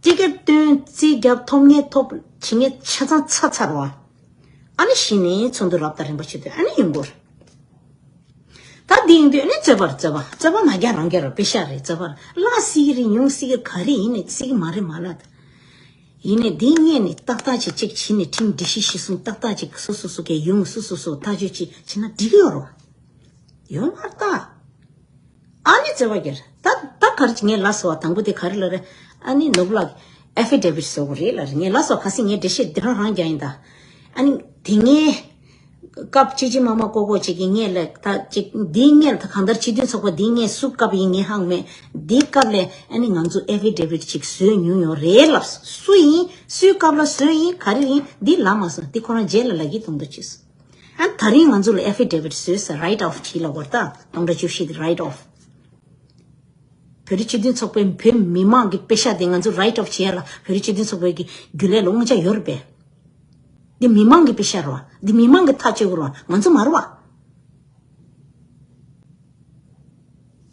ཊི་ཀེ་ཊི་སྟོན་རྩིས་རྒྱབ་ཐོབ་ངེས་ཐོབ་བྱེད་ངེས་ཆ་ཚང་ཚར་ཚར་བ། ཨ་ནི་གཞི་ནས་ཚོགས་འདུ་རབ་དང་རིམ་པ་བྱེད་དུས་ཨ་ནི་ཡོང་གི་རེད། ད་འདི་ཡིན་དུས་ཨ་ནི་རྩོད་པ་རྩོད་པ་རྩོད་པ་མ་རྒྱག་རང་རྒྱག་ར་པེ་ཤ་རེད། རྩོད་པ་ལ་སྲིད་ཀྱི་རེད་ཉུང་སྲིད་ཀྱི་ག་རེ་ཡིན་ནས་སྲིད་ཀྱི་མ་རེད་མ་ལབ་ད། ཡིན་ནས་འདི་སྔོན་ནས་ཏག་ཏག་ཅིག་ཅིག་བྱས་ནས་ཁྲིམས་སྒྲིག་གཞི་གཞི་བཟུང་ཏག་ཏག་ཅིག་སོ་སོ་སོ་གའི་ཡོང་སོ་སོ་སོ་ཐག་གཅོད་ཅིག་བྱས་ན་འགྲིག་གི་ཡོད་རོ། ཡོད་མ་རེད་ད། ཨ་ནི་རྩོད་པ་རྒྱག་ད་ད་ག་རེ་ངས་ལབ་སོང་བ་དང་པོ་དེ་ག་རེ་ལབ་རེད། ཨ་ནི་ནོར་བུ་ལགས་ཨེ་ཕི་ཌེ་བིད་བཟོ་དགོས་རེད་ལབ་རེད། ངས་ལབ་སོང་ག་སྲིད་ངས་འགྲེལ་བཤད་འདི་རང་རང་རྒྱག་ཡིན་ད། ཨ་ནི་དེ་ངས། སྐབས་ཅི་ཅི་མ་མ་ཀོ་ཀོ་ཅིག་གི་ངས་ལ་ད་ཅིག་འདིའི་ངས་ད་གང་ལྟར་སྤྱི་མཐུན་ཚོགས་པ་འདིའི་ངས་སུ་སྐབས་ཡིན་ངས་ཧང་མེད། འདིའི་སྐབས་ལས་ཨ་ནི་ང་ཚོ་ཨེ་ཕི་ཌེ་བིད་ཅིག་བཟོས་མྱོང་ཡོད་རེད་ལབ་སོང་། སུ་ཡིན་སུའི་སྐབས་ལ་བཟོས་ཡིན་ག་རེ་ཡིན་འདི་ལབ་མ་སོང་། འདི་ཁོ་རང་རྗེས་ལ་ལབ་ཀྱི་གཏོང་འདུག་ཅེས་སོང་། ཨ་ད་རིང་ང་ཚོ་ལ་ཨེ་ཕི་ཌེ་བིད་བཟོས་ས་རའིཊ་ཨོཕ་བྱེད་ལ་བར་ད་སྟོང་ཕྲག་བཅུ་བཞི་དེ་རའིཊ་ཨོཕ། བོད་རིགས་སྤྱི་མཐུན་ཚོགས་པའི་བོད་མི་མང་གི་པེ་ཤ་དེ་ང་ཚོ་རའིཊ་ཨོཕ་བྱེད་ཡ་ལ་བོད་རིགས་སྤྱི་མཐུན་ཚོགས་པའི་གི་རྒྱུན་ལས་ལ་དབང་ཆ་ཡོད་རེད་པས། འདི་མི་མང་གི་པེ་ཤ་རེད་བ། འདི་མི་མང་གི་ཐག་གཅོད་དགོས་རེད་བ། ང་ཚོ་མ་རེད་བ།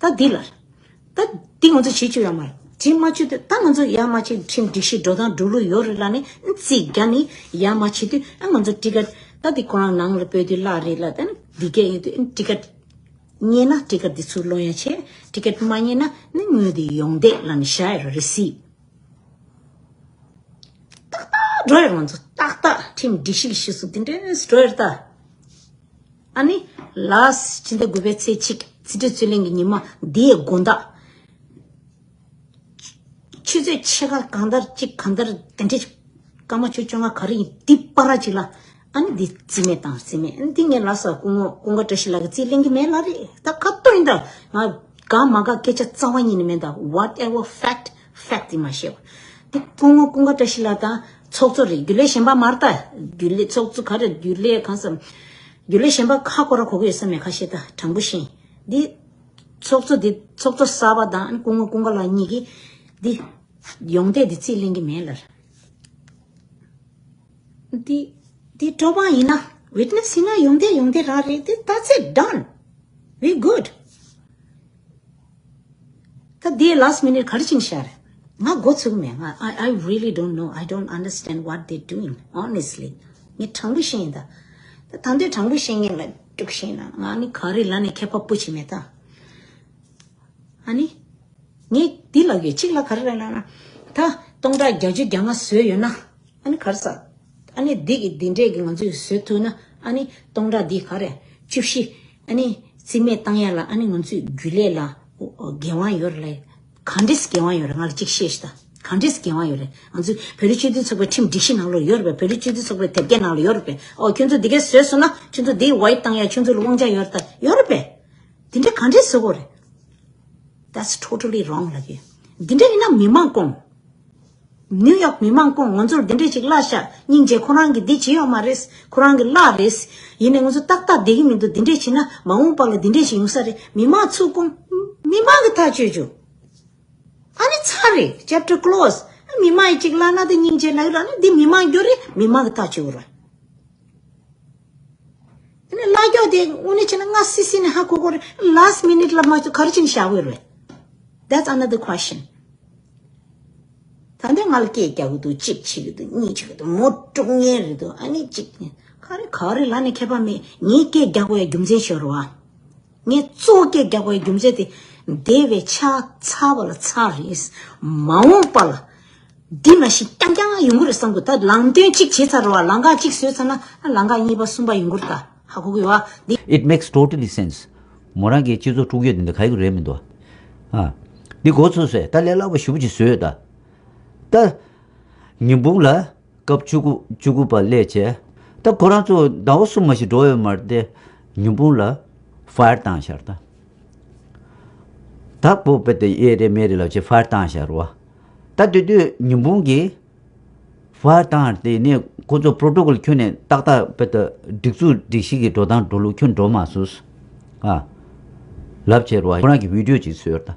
ད་འདི་ལ་ད་འདི་ང་ཚོ་བྱེད་ཆོག་ཡ་མ་རེད། བྱེད་མ་ཆོག་དུས་ད་ང་ཚོ་ཡ་མ་བྱེད་ཁྲིམས་སྒྲིག་གཞི་འགྲོ་སྟངས་འགྲོ་ལུགས་ཡོད་རེད་ལ་ནི་རྩིས་རྒྱག་ནི་ཡ་མ་བྱེད་དུས་ཨ་ང་ཚོ་ཊི་ཀེ་ཊི་ད་འདི་ཁོ་རང་ནང་ལ་སྤོས་དུས་གླ་རེད་ལ་ད་ནི་འདི་གས་ཡོད་དུས་ཨ་ཊི་ཀེ་ཊི་རྙེད་ན་ཊི་ཀེ་ཊི་འདི་ཚུར་སློང་ཡ་བྱེད། ཊི་ཀེ་ཊི་མ་རྙེད་ན་ནི་དངུལ་འདི་ཡོང་བསྡད་ལ་ནི་བཞག་ཡ་ར་རི་སིབ། ཏག་ཏག་འགྲོ་ཡོད་ང་ཚོ་ཏག་ཏག་ཁྲིམས་སྒྲིག་གཞི་གི་གཞི་བཟུང་དེ་འདྲས་འགྲོ་ཡོད་ད། ཨ་ནི་ལཱསི་ཕྱི་ཟླ་དགུ་པའི་ཚེས་གཅིག་ཕྱི་དྲོ་རྩོད་གླེང་གི་ཉི་མ་འདིའི་དགོང་དག་ཆུ་ཚོད་ཕྱེད་ཀ་གང་ལྟར་གཅིག་གང་ལྟར་དེ་འདྲས་སྐར་མ་བཅུ་བཅོ་ལྔ་ག་རེ་ཡིན་འདི་བར་ཅིག་ལ་ཨ་ནི་འདི་རྩིས་མེད་བཏང་རྩིས་མེད། ཨ་ནི་འདི་ངས་ལཱསི་སྐུ་ངོ་ཀུན་དགའ་བཀྲ་ཤིས་ལགས་ཀྱིས་རྩིས་ལེན་གྱི་མེད་ལ་རེད། ད་ཁ་ཏོ་ཡིན་ད་ང་དགའ་མ་དགའ་སྐད་ཆ་རྩ་བ་ཉིད་ནས་མེད་ད། Whatever fact fact ཡིན་མ་ཤེས་བ། འདི་སྐུ་ངོ་ཀུན་དགའ་བཀྲ་ཤིས་ལགས་དང་ཚོགས་གཙོ་རེད། རྒྱུན་ལས་གཞན་པ་མ་རེད་ད། རྒྱུན་ལས་ཚོགས་གཙོ་ག་རེ་རྒྱུན་ལས་གང་སམ། རྒྱུན་ལས་གཞན་པ་ཁ་སྐོར་གོ་གི་ཡོད་ས་མེད་ཁ་ཤས་ད་དྲང་པོ་བཤད། འདི་ཚོགས་གཙོ་འདི་ཚོགས་གཙོ་གསར་པ་དང་སྐུ་ངོ་ཀུན་དགའ་ལགས་གཉིས་ཀྱིས་འདི་ཡོང་བསྡད་འདི་རྩིས་ལེན་གྱི་མེད་ལ། འདི་འདི་གྲོགས་པ་ཡིན་ན་ཝིཊ་ནེ་སི་ཡིན་ན་ཡོང་བསྡད་ཡོང་བསྡད་རང་རེད། འདི་that's it done. We good. ད་དེའི་ལཱསི་མི་ནིཊ་ག་རེ་ཕྱིན་ཤར། ང་མགོ་ཚོས་མེད། ང་I I really don't know. I don't understand what they doing, honestly. ངས་དྲང་པོ་བཤད་ཡིན་ད། ད་ད་འདོད་དྲང་པོ་བཤད་ངེས་ལ་དཀྲུག་བཤད་ན་ང་ནི་ག་རེ་ལ་ནས་ཁྱད་པར་སྤུ་ཅི་མེད་ད། ཨ་ནི། ངས་འདི་ལ་ཡོད་གཅིག་ལ་ག་རེ་ལ་ལ་ན། ད་སྟོང་ཕྲག་བརྒྱད་ཅུ་གྱ་ལྔ་བཟོས་ཡོད་ན། ཨ་ནི་ག་རེ་ཟ། ཨ་ནི་འདི་གི་འདི་འདྲས་ཀྱི་ང་ཚོས་བཟོས་ཐུབ་ན། ཨ་ནི་སྟོང་ཕྲག་འདི་ག་རེ་བཅུ་བཞི། ཨ་ནི་རྩིས་མེད་བཏང་ཡ་ལ་ཨ་ནི་ང་ཚོས་རྒྱུན་ལས་ལ་འགན་དབང་ཡོད་རེད་ལ། ག་འདྲས་འགན་དབང་ཡོད་རེད། ང་ལ་གཅིག་བཤད་ཤི་ད། ག་འདྲས་འགན་དབང་ཡོད་རེད། ང་ཚོས་བོད་རིགས་སྤྱི་མཐུན་ཚོགས་པའི་ཁྲིམས་སྒྲིག་གཞི་ནང་ལོགས་ཡོད་རེད་པས། བོད་རིགས་སྤྱི་མཐུན་ཚོགས་པའི་དེབ་སྐྱེལ་ནང་ལོགས་ཡོད་རེད་པས། ཨོ་ཁྱོད་ཚོ་འདི་གས་བཟོས་སོང་ན་ཁྱོད་ཚོ་འདི་ཝའིཊ་བཏང་ཡ་ཁྱོད་ཚོ་ལ་དབང་ཆ་ཡོད་རེད་ད། ཡོད་རེད་པས། འདི་འདྲ་ག་འདྲས་བཟོ་དགོས་རེད། That's totally wrong ལབ་ཀྱི། འདི་འདྲ་ཡིན་ན་མི་མང་སྐོང་། ནིའུ་ཡོག་མི་མང་སྐོང་། ང་ཚོར་འདི་འདྲ་ཅིག་གླ་ཤ་སྙིང་རྗེ། ཁོ་རང་གིས་འདི་བྱེད་ཡོད་མ་རེད། ཁོ་རང་གི་གླ་རེད། ཡིན་ནའི་ང་ཚོ་ཏག་ཏག་བསྡད་ཀྱི་མི་འདུག་འདི་འདྲ་བྱས་ན་མ་འོངས་པ་ལ་འདི་འདྲ་ཞིག་ཡོང་ས་རེད། མི་མང་ཚུར་སྐོང་། མི་མང་གི་ཐག་གཅོད་རྒྱུ། ཨ་ནི་ཚར་རེད། Chapter close. མི་མང་ཡིས་ཅིག་གླ་ན་དེ་སྙིང་རྗེ་ལབ་ར་ནི་འདི་མི་མང་རྒྱུ་རེད། མི་མང་གི་ཐག་གཅོད་ར། དེ་ནས་གླ་རྒྱུ་དེ་དངོས་གནས་བྱས་ན་ང་སི་སི་ནས་ཧ་གོ་གོ་རེད། last minute ལ་མ་གཏོགས་ག་རེ་བྱས་ནས་བཞག་གི་རེད། That's another question. ད་འདི་ང་ལ་སྐད་རྒྱག་གི་འདུག་གཅིག་བྱེད་ཀྱི་འདུག་གཉིས་བྱེད་ཀྱི་འདུག་མོ་དཀྲུག་མཁན་རེད་འདུག་ཨ་ནི་གཅིག་ག་རེ་ག་རེ་ལ་ནི་ཁྱད་པར་མེད། ངས་སྐད་རྒྱག་དགོས་ཡ་རྒྱུ་མཚན་ཤོར་བ། ངས་གཙོ་བོ་སྐད་རྒྱག་པའི་རྒྱུ་མཚན་དེ། འདས་པའི་ཆ་ཚ་བ་ལ་ཚ་རེད། མ་འོངས་པ་ལ། འདི་མ་གཞི་རྐྱང་རྐྱང་ཡོང་གི་རེད་བསམ་གི། ད་ལམ་སྟོན་གཅིག་བྱས་ཚར་བ། ལམ་ཁ་གཅིག་བཟོས་ཚར་ན་ལམ་ཁ་གཉིས་པ་གསུམ་པ་ཡོང་གི་རེད་ད། ཧ་གོ་གི་ཡོད་བ་འདི། It makes totally sense. མོ་རང་གིས་སྤྱི་ཚོགས་དཀྲུག་ཡོད་འདི་འདྲ་ག་ཡི་རེད་མི་འདུག་ཨ། འདི་གོ་ཚོད་ཟེར་ད་ལས་སླ་པོ་ཞེ་པོ་ཅིག་བཟོས་ཡོད་ད། ད། ཉིན་གུང་ལ། སྐབས་བཅུ་དགུ་བཅུ་དགུ་པ་སླེབས་བྱས། ད་ཁོ་རང་ཚོ་ཟླ་བ་གསུམ་མ་ཞིག་འགྲོ་ཡོད་མ་རེད་དེ། ཉིན་གུང་ལ་ཕ་ཡར་བཏང་ཤར་ད། ད་པོ་པེ་ཏེ་ཨེ་རེ་མེ་རེ་ལབ་བྱས་ཕ་ཡར་བཏང་ཤར་བ། ད་དེ་དུས་ཉིན་གུང་གི་ཕ་ཡར་བཏང་དེ་ནས་ཁོ་ཚོ་པྲོ་ཊོ་ཀོལ་ཁྱོན་ནས་ཏག་ཏག་པེ་ཏེ་སྒྲིག་འཛུགས་སྒྲིག་གཞི་གི་འགྲོ་སྟངས་འགྲོ་ལུགས་ཁྱོན་འགྲོ་མ་སོང་། ཨ། ལབ་བྱས་རོ། ཁོ་རང་གི་བི་ཌིའོ་ཅིག་བཟོས་ཡོད་ད།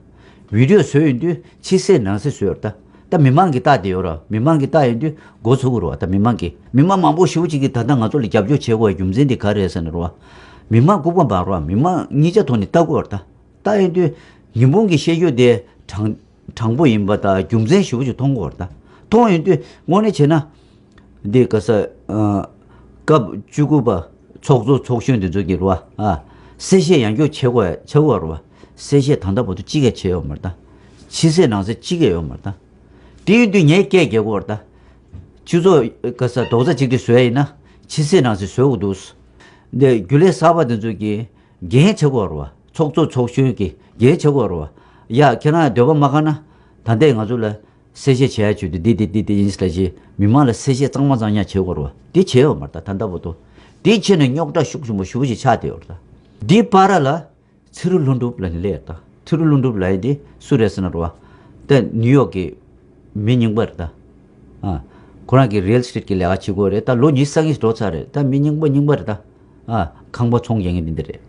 བི་ཌིའོ་བཟོས་ཡོང་དུས་ཕྱི་གསལ་ནང་གསལ་བཟོས་ཡོད་ད། ད་མི་མང་གིས་ལྟ་བསྡད་ཡོད་ར། མི་མང་གིས་ལྟ་ཡོང་དུས་མགོ་ཚོས་ཀྱི་རེད་བ། ད་མི་མང་གིས་མི་མང་མང་པོ་ཞེ་པོ་ཅིག་གིས་ད་ལྟ་ང་ཚོ་ལ་རྒྱབ་སྐྱོར་བྱེད་དགོས་པའི་རྒྱུ་མཚན་དེ་ག་རེ་རེད་ཟེར་ན་རེད་བ། མི་མང་ལྐུགས་པ་མ་རེད་བ། མི་མང་གཉིས་ཆ་ཐོག་ནས་ལྟ་དགོས་རེད་ད། ལྟ་ཡོང་དུས་ཉིན་གུང་གི་བཤད་རྒྱུ་དེ་དྲང་དྲང་པོ་ཡིན་པ་དང་རྒྱུ་མཚན་ཞེ་པོ་ཅིག་མཐོང་དགོས་རེད་ད། མཐོང་ཡོང་དུས་དངོས་གནས་བྱས་ན། འདི་ག་ས། ཨ། སྐབས་བཅུ་དགུ་པ་ཚོགས་གཙོ་ཚོགས་གཞོན་འདི་ཚོ་གིས་རེད་བ། ཨ། གསལ་བཤད་ཡང་བསྐྱར་བྱེད་དགོས་བྱེད་དགོས་རེད་བ། གསལ་བཤད་ད་ལྟ་བར་དུ་གཅིག་ཀྱང་བྱས་ཡོད་མ་རེད་ད། ཕྱི་གསལ་ནང་གསལ་གཅིག་ཀྱང་ཡོད་མ་རེད་ད། དེ་ཡིན་དུས་ངས་སྐད་རྒྱག་དགོས་རེད་ད། སྤྱི་ཚོགས་ག་ས་རྡོག་རྩ་གཅིག་སྒྲིལ་བཟོ་ཡ་ཡིན་ན་ཕྱི་གསལ་ནང་གསལ་བཟོ་དགོས་འདུག་འདི་རྒྱུན་ལས་གསར་པ་འདི་ཚོ་གིས་འགན་བྱེད་དགོས་རེད་བ། ཚོགས་གཙོ་ཚོགས་གཞོན་གྱིས་འགན་བྱེད་དགོས་རེད་བ། ཡ་ཁྱེད་རང་འདོད་པ་མ་ཁེངས་ན་ད་ལྟའི་ང་ཚོ་ལ་གསལ་བཤད་བྱེད་ཡ་བྱོས་ཏེ་འདི་འདི་འདི་འདི་ཡིན་ཟེར་ལབ་བྱས་མི་མང་ལ་གསལ་བཤད་གཙང་མ་གཙང་རྐྱང་བྱེད་དགོས་རེད་བ། འདི་བྱས་ཡོད་མ་རེད་ད། ད་ལྟ་བར་དུ་འདི་བྱས་ནས་རྙོག་དྲ་ཤུགས་ཆེན་པོ་ཞེ་པོ་ཅིག་ཆགས་བསྡད་ཡོད་རེད་ད། འདི་བར་ལ་ཚེ་རིང་ལྷུན་གྲུབ་ལབ་ནས་སླེབས་ཡོད་རེད་ད། ཚེ་རིང་ལྷུན་གྲུབ་ལབ་ཡ་འདི་སུ་རེད་ཟེར་ན་རེད་བ། ད་ནིའུ་ཡོག་གི་མི་རྙིང་པ་རེད་ད། ཨ། ཁོ་རང་གིས་རི་ཡལ་ཨེ་སི་ཊེཊ་གི་ལས་ཀ་བྱེད་ཀྱི་ཡོད་རེད་ད། ལོ་ཉི་ཤུ་རྩ་གཉིས་འགྲོ་ཚར་རེད་ད། མི་རྙིང་པ་རྙིང་པ་རེད་ད། ཨ། ཁང་པ་ཚོང་རྒྱག་མཁན་འདི་འདྲ་རེད།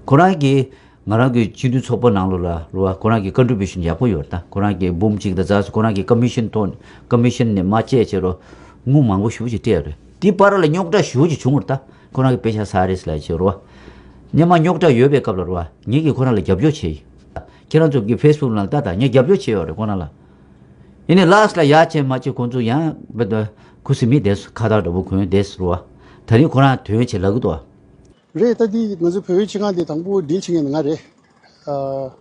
ཁོ་རང་གིས་ང་རང་གི་སྤྱི་འཐུས་ཚོགས་པ་ནང་ལོགས་ལ་རེད་བ། ཁོ་རང་གི་ཀོན་ཊི་བིའུ་ཤན་ཡག་པོ་ཡོད་རེད་ད། ཁོ་རང་གིས་འབུམ་གཅིག་དང་ཙམ། ཁོ་རང་གིས་ཀོ་མི་ཤན་ཐོག་ཀོ་མི་ཤན་ནས་མར་བཅད་བྱས་རོ། དངུལ་མང་པོ་ཞེ་པོ་ཅིག་སྤྲད་ཡོད་རེད། དེ་བར་ལ་རྙོག་དྲ་ཞེ་པོ་ཅིག་བྱུང་བ་རེད་ད། ཁོ་རང་གིས་པེ་ཤ་ཟ་རེད་ཟེར་ལབ་བྱས་རོ། སྔོན་མ་རྙོག་དྲ་ཡོད་པའི་སྐབས་ལ་རེད་བ། ངེད་ཀྱིས་ཁོ་རང་ལ་རྒྱབ་སྐྱོར་བྱས་ཡིན། ཁྱེད་རང་ཚོ་གི་ཕེ་སི་བུག་ནང་ལ་ལྟ་དང་། ངས་རྒྱབ་སྐྱོར་བྱས་ཡོད་རེད་ཁོ་རང་ལ། ཡིན་ནའི་ལཱ་སི་ལ་ཡ་བྱས་མ་བྱས་ཁོང་ཚོ་ཡང་བེད་ཁུ་སིམ་མེར་བསྡད་སོང་། ཁ་བཏགས་འདྲ་པོ་གོན་བསྡད་སོང་རེད་བ། ད་རིང་ཁོ་རང་དོན་བྱེད་ལབ་གི་འདུག་བ། རེད། ད་འདི་ང་ཚོའི་བོད་པའི་སྤྱི་ཁང་འདི་དང་པོ་ཌིལ་བྱེད་མཁན་ང་རེད། ཨ།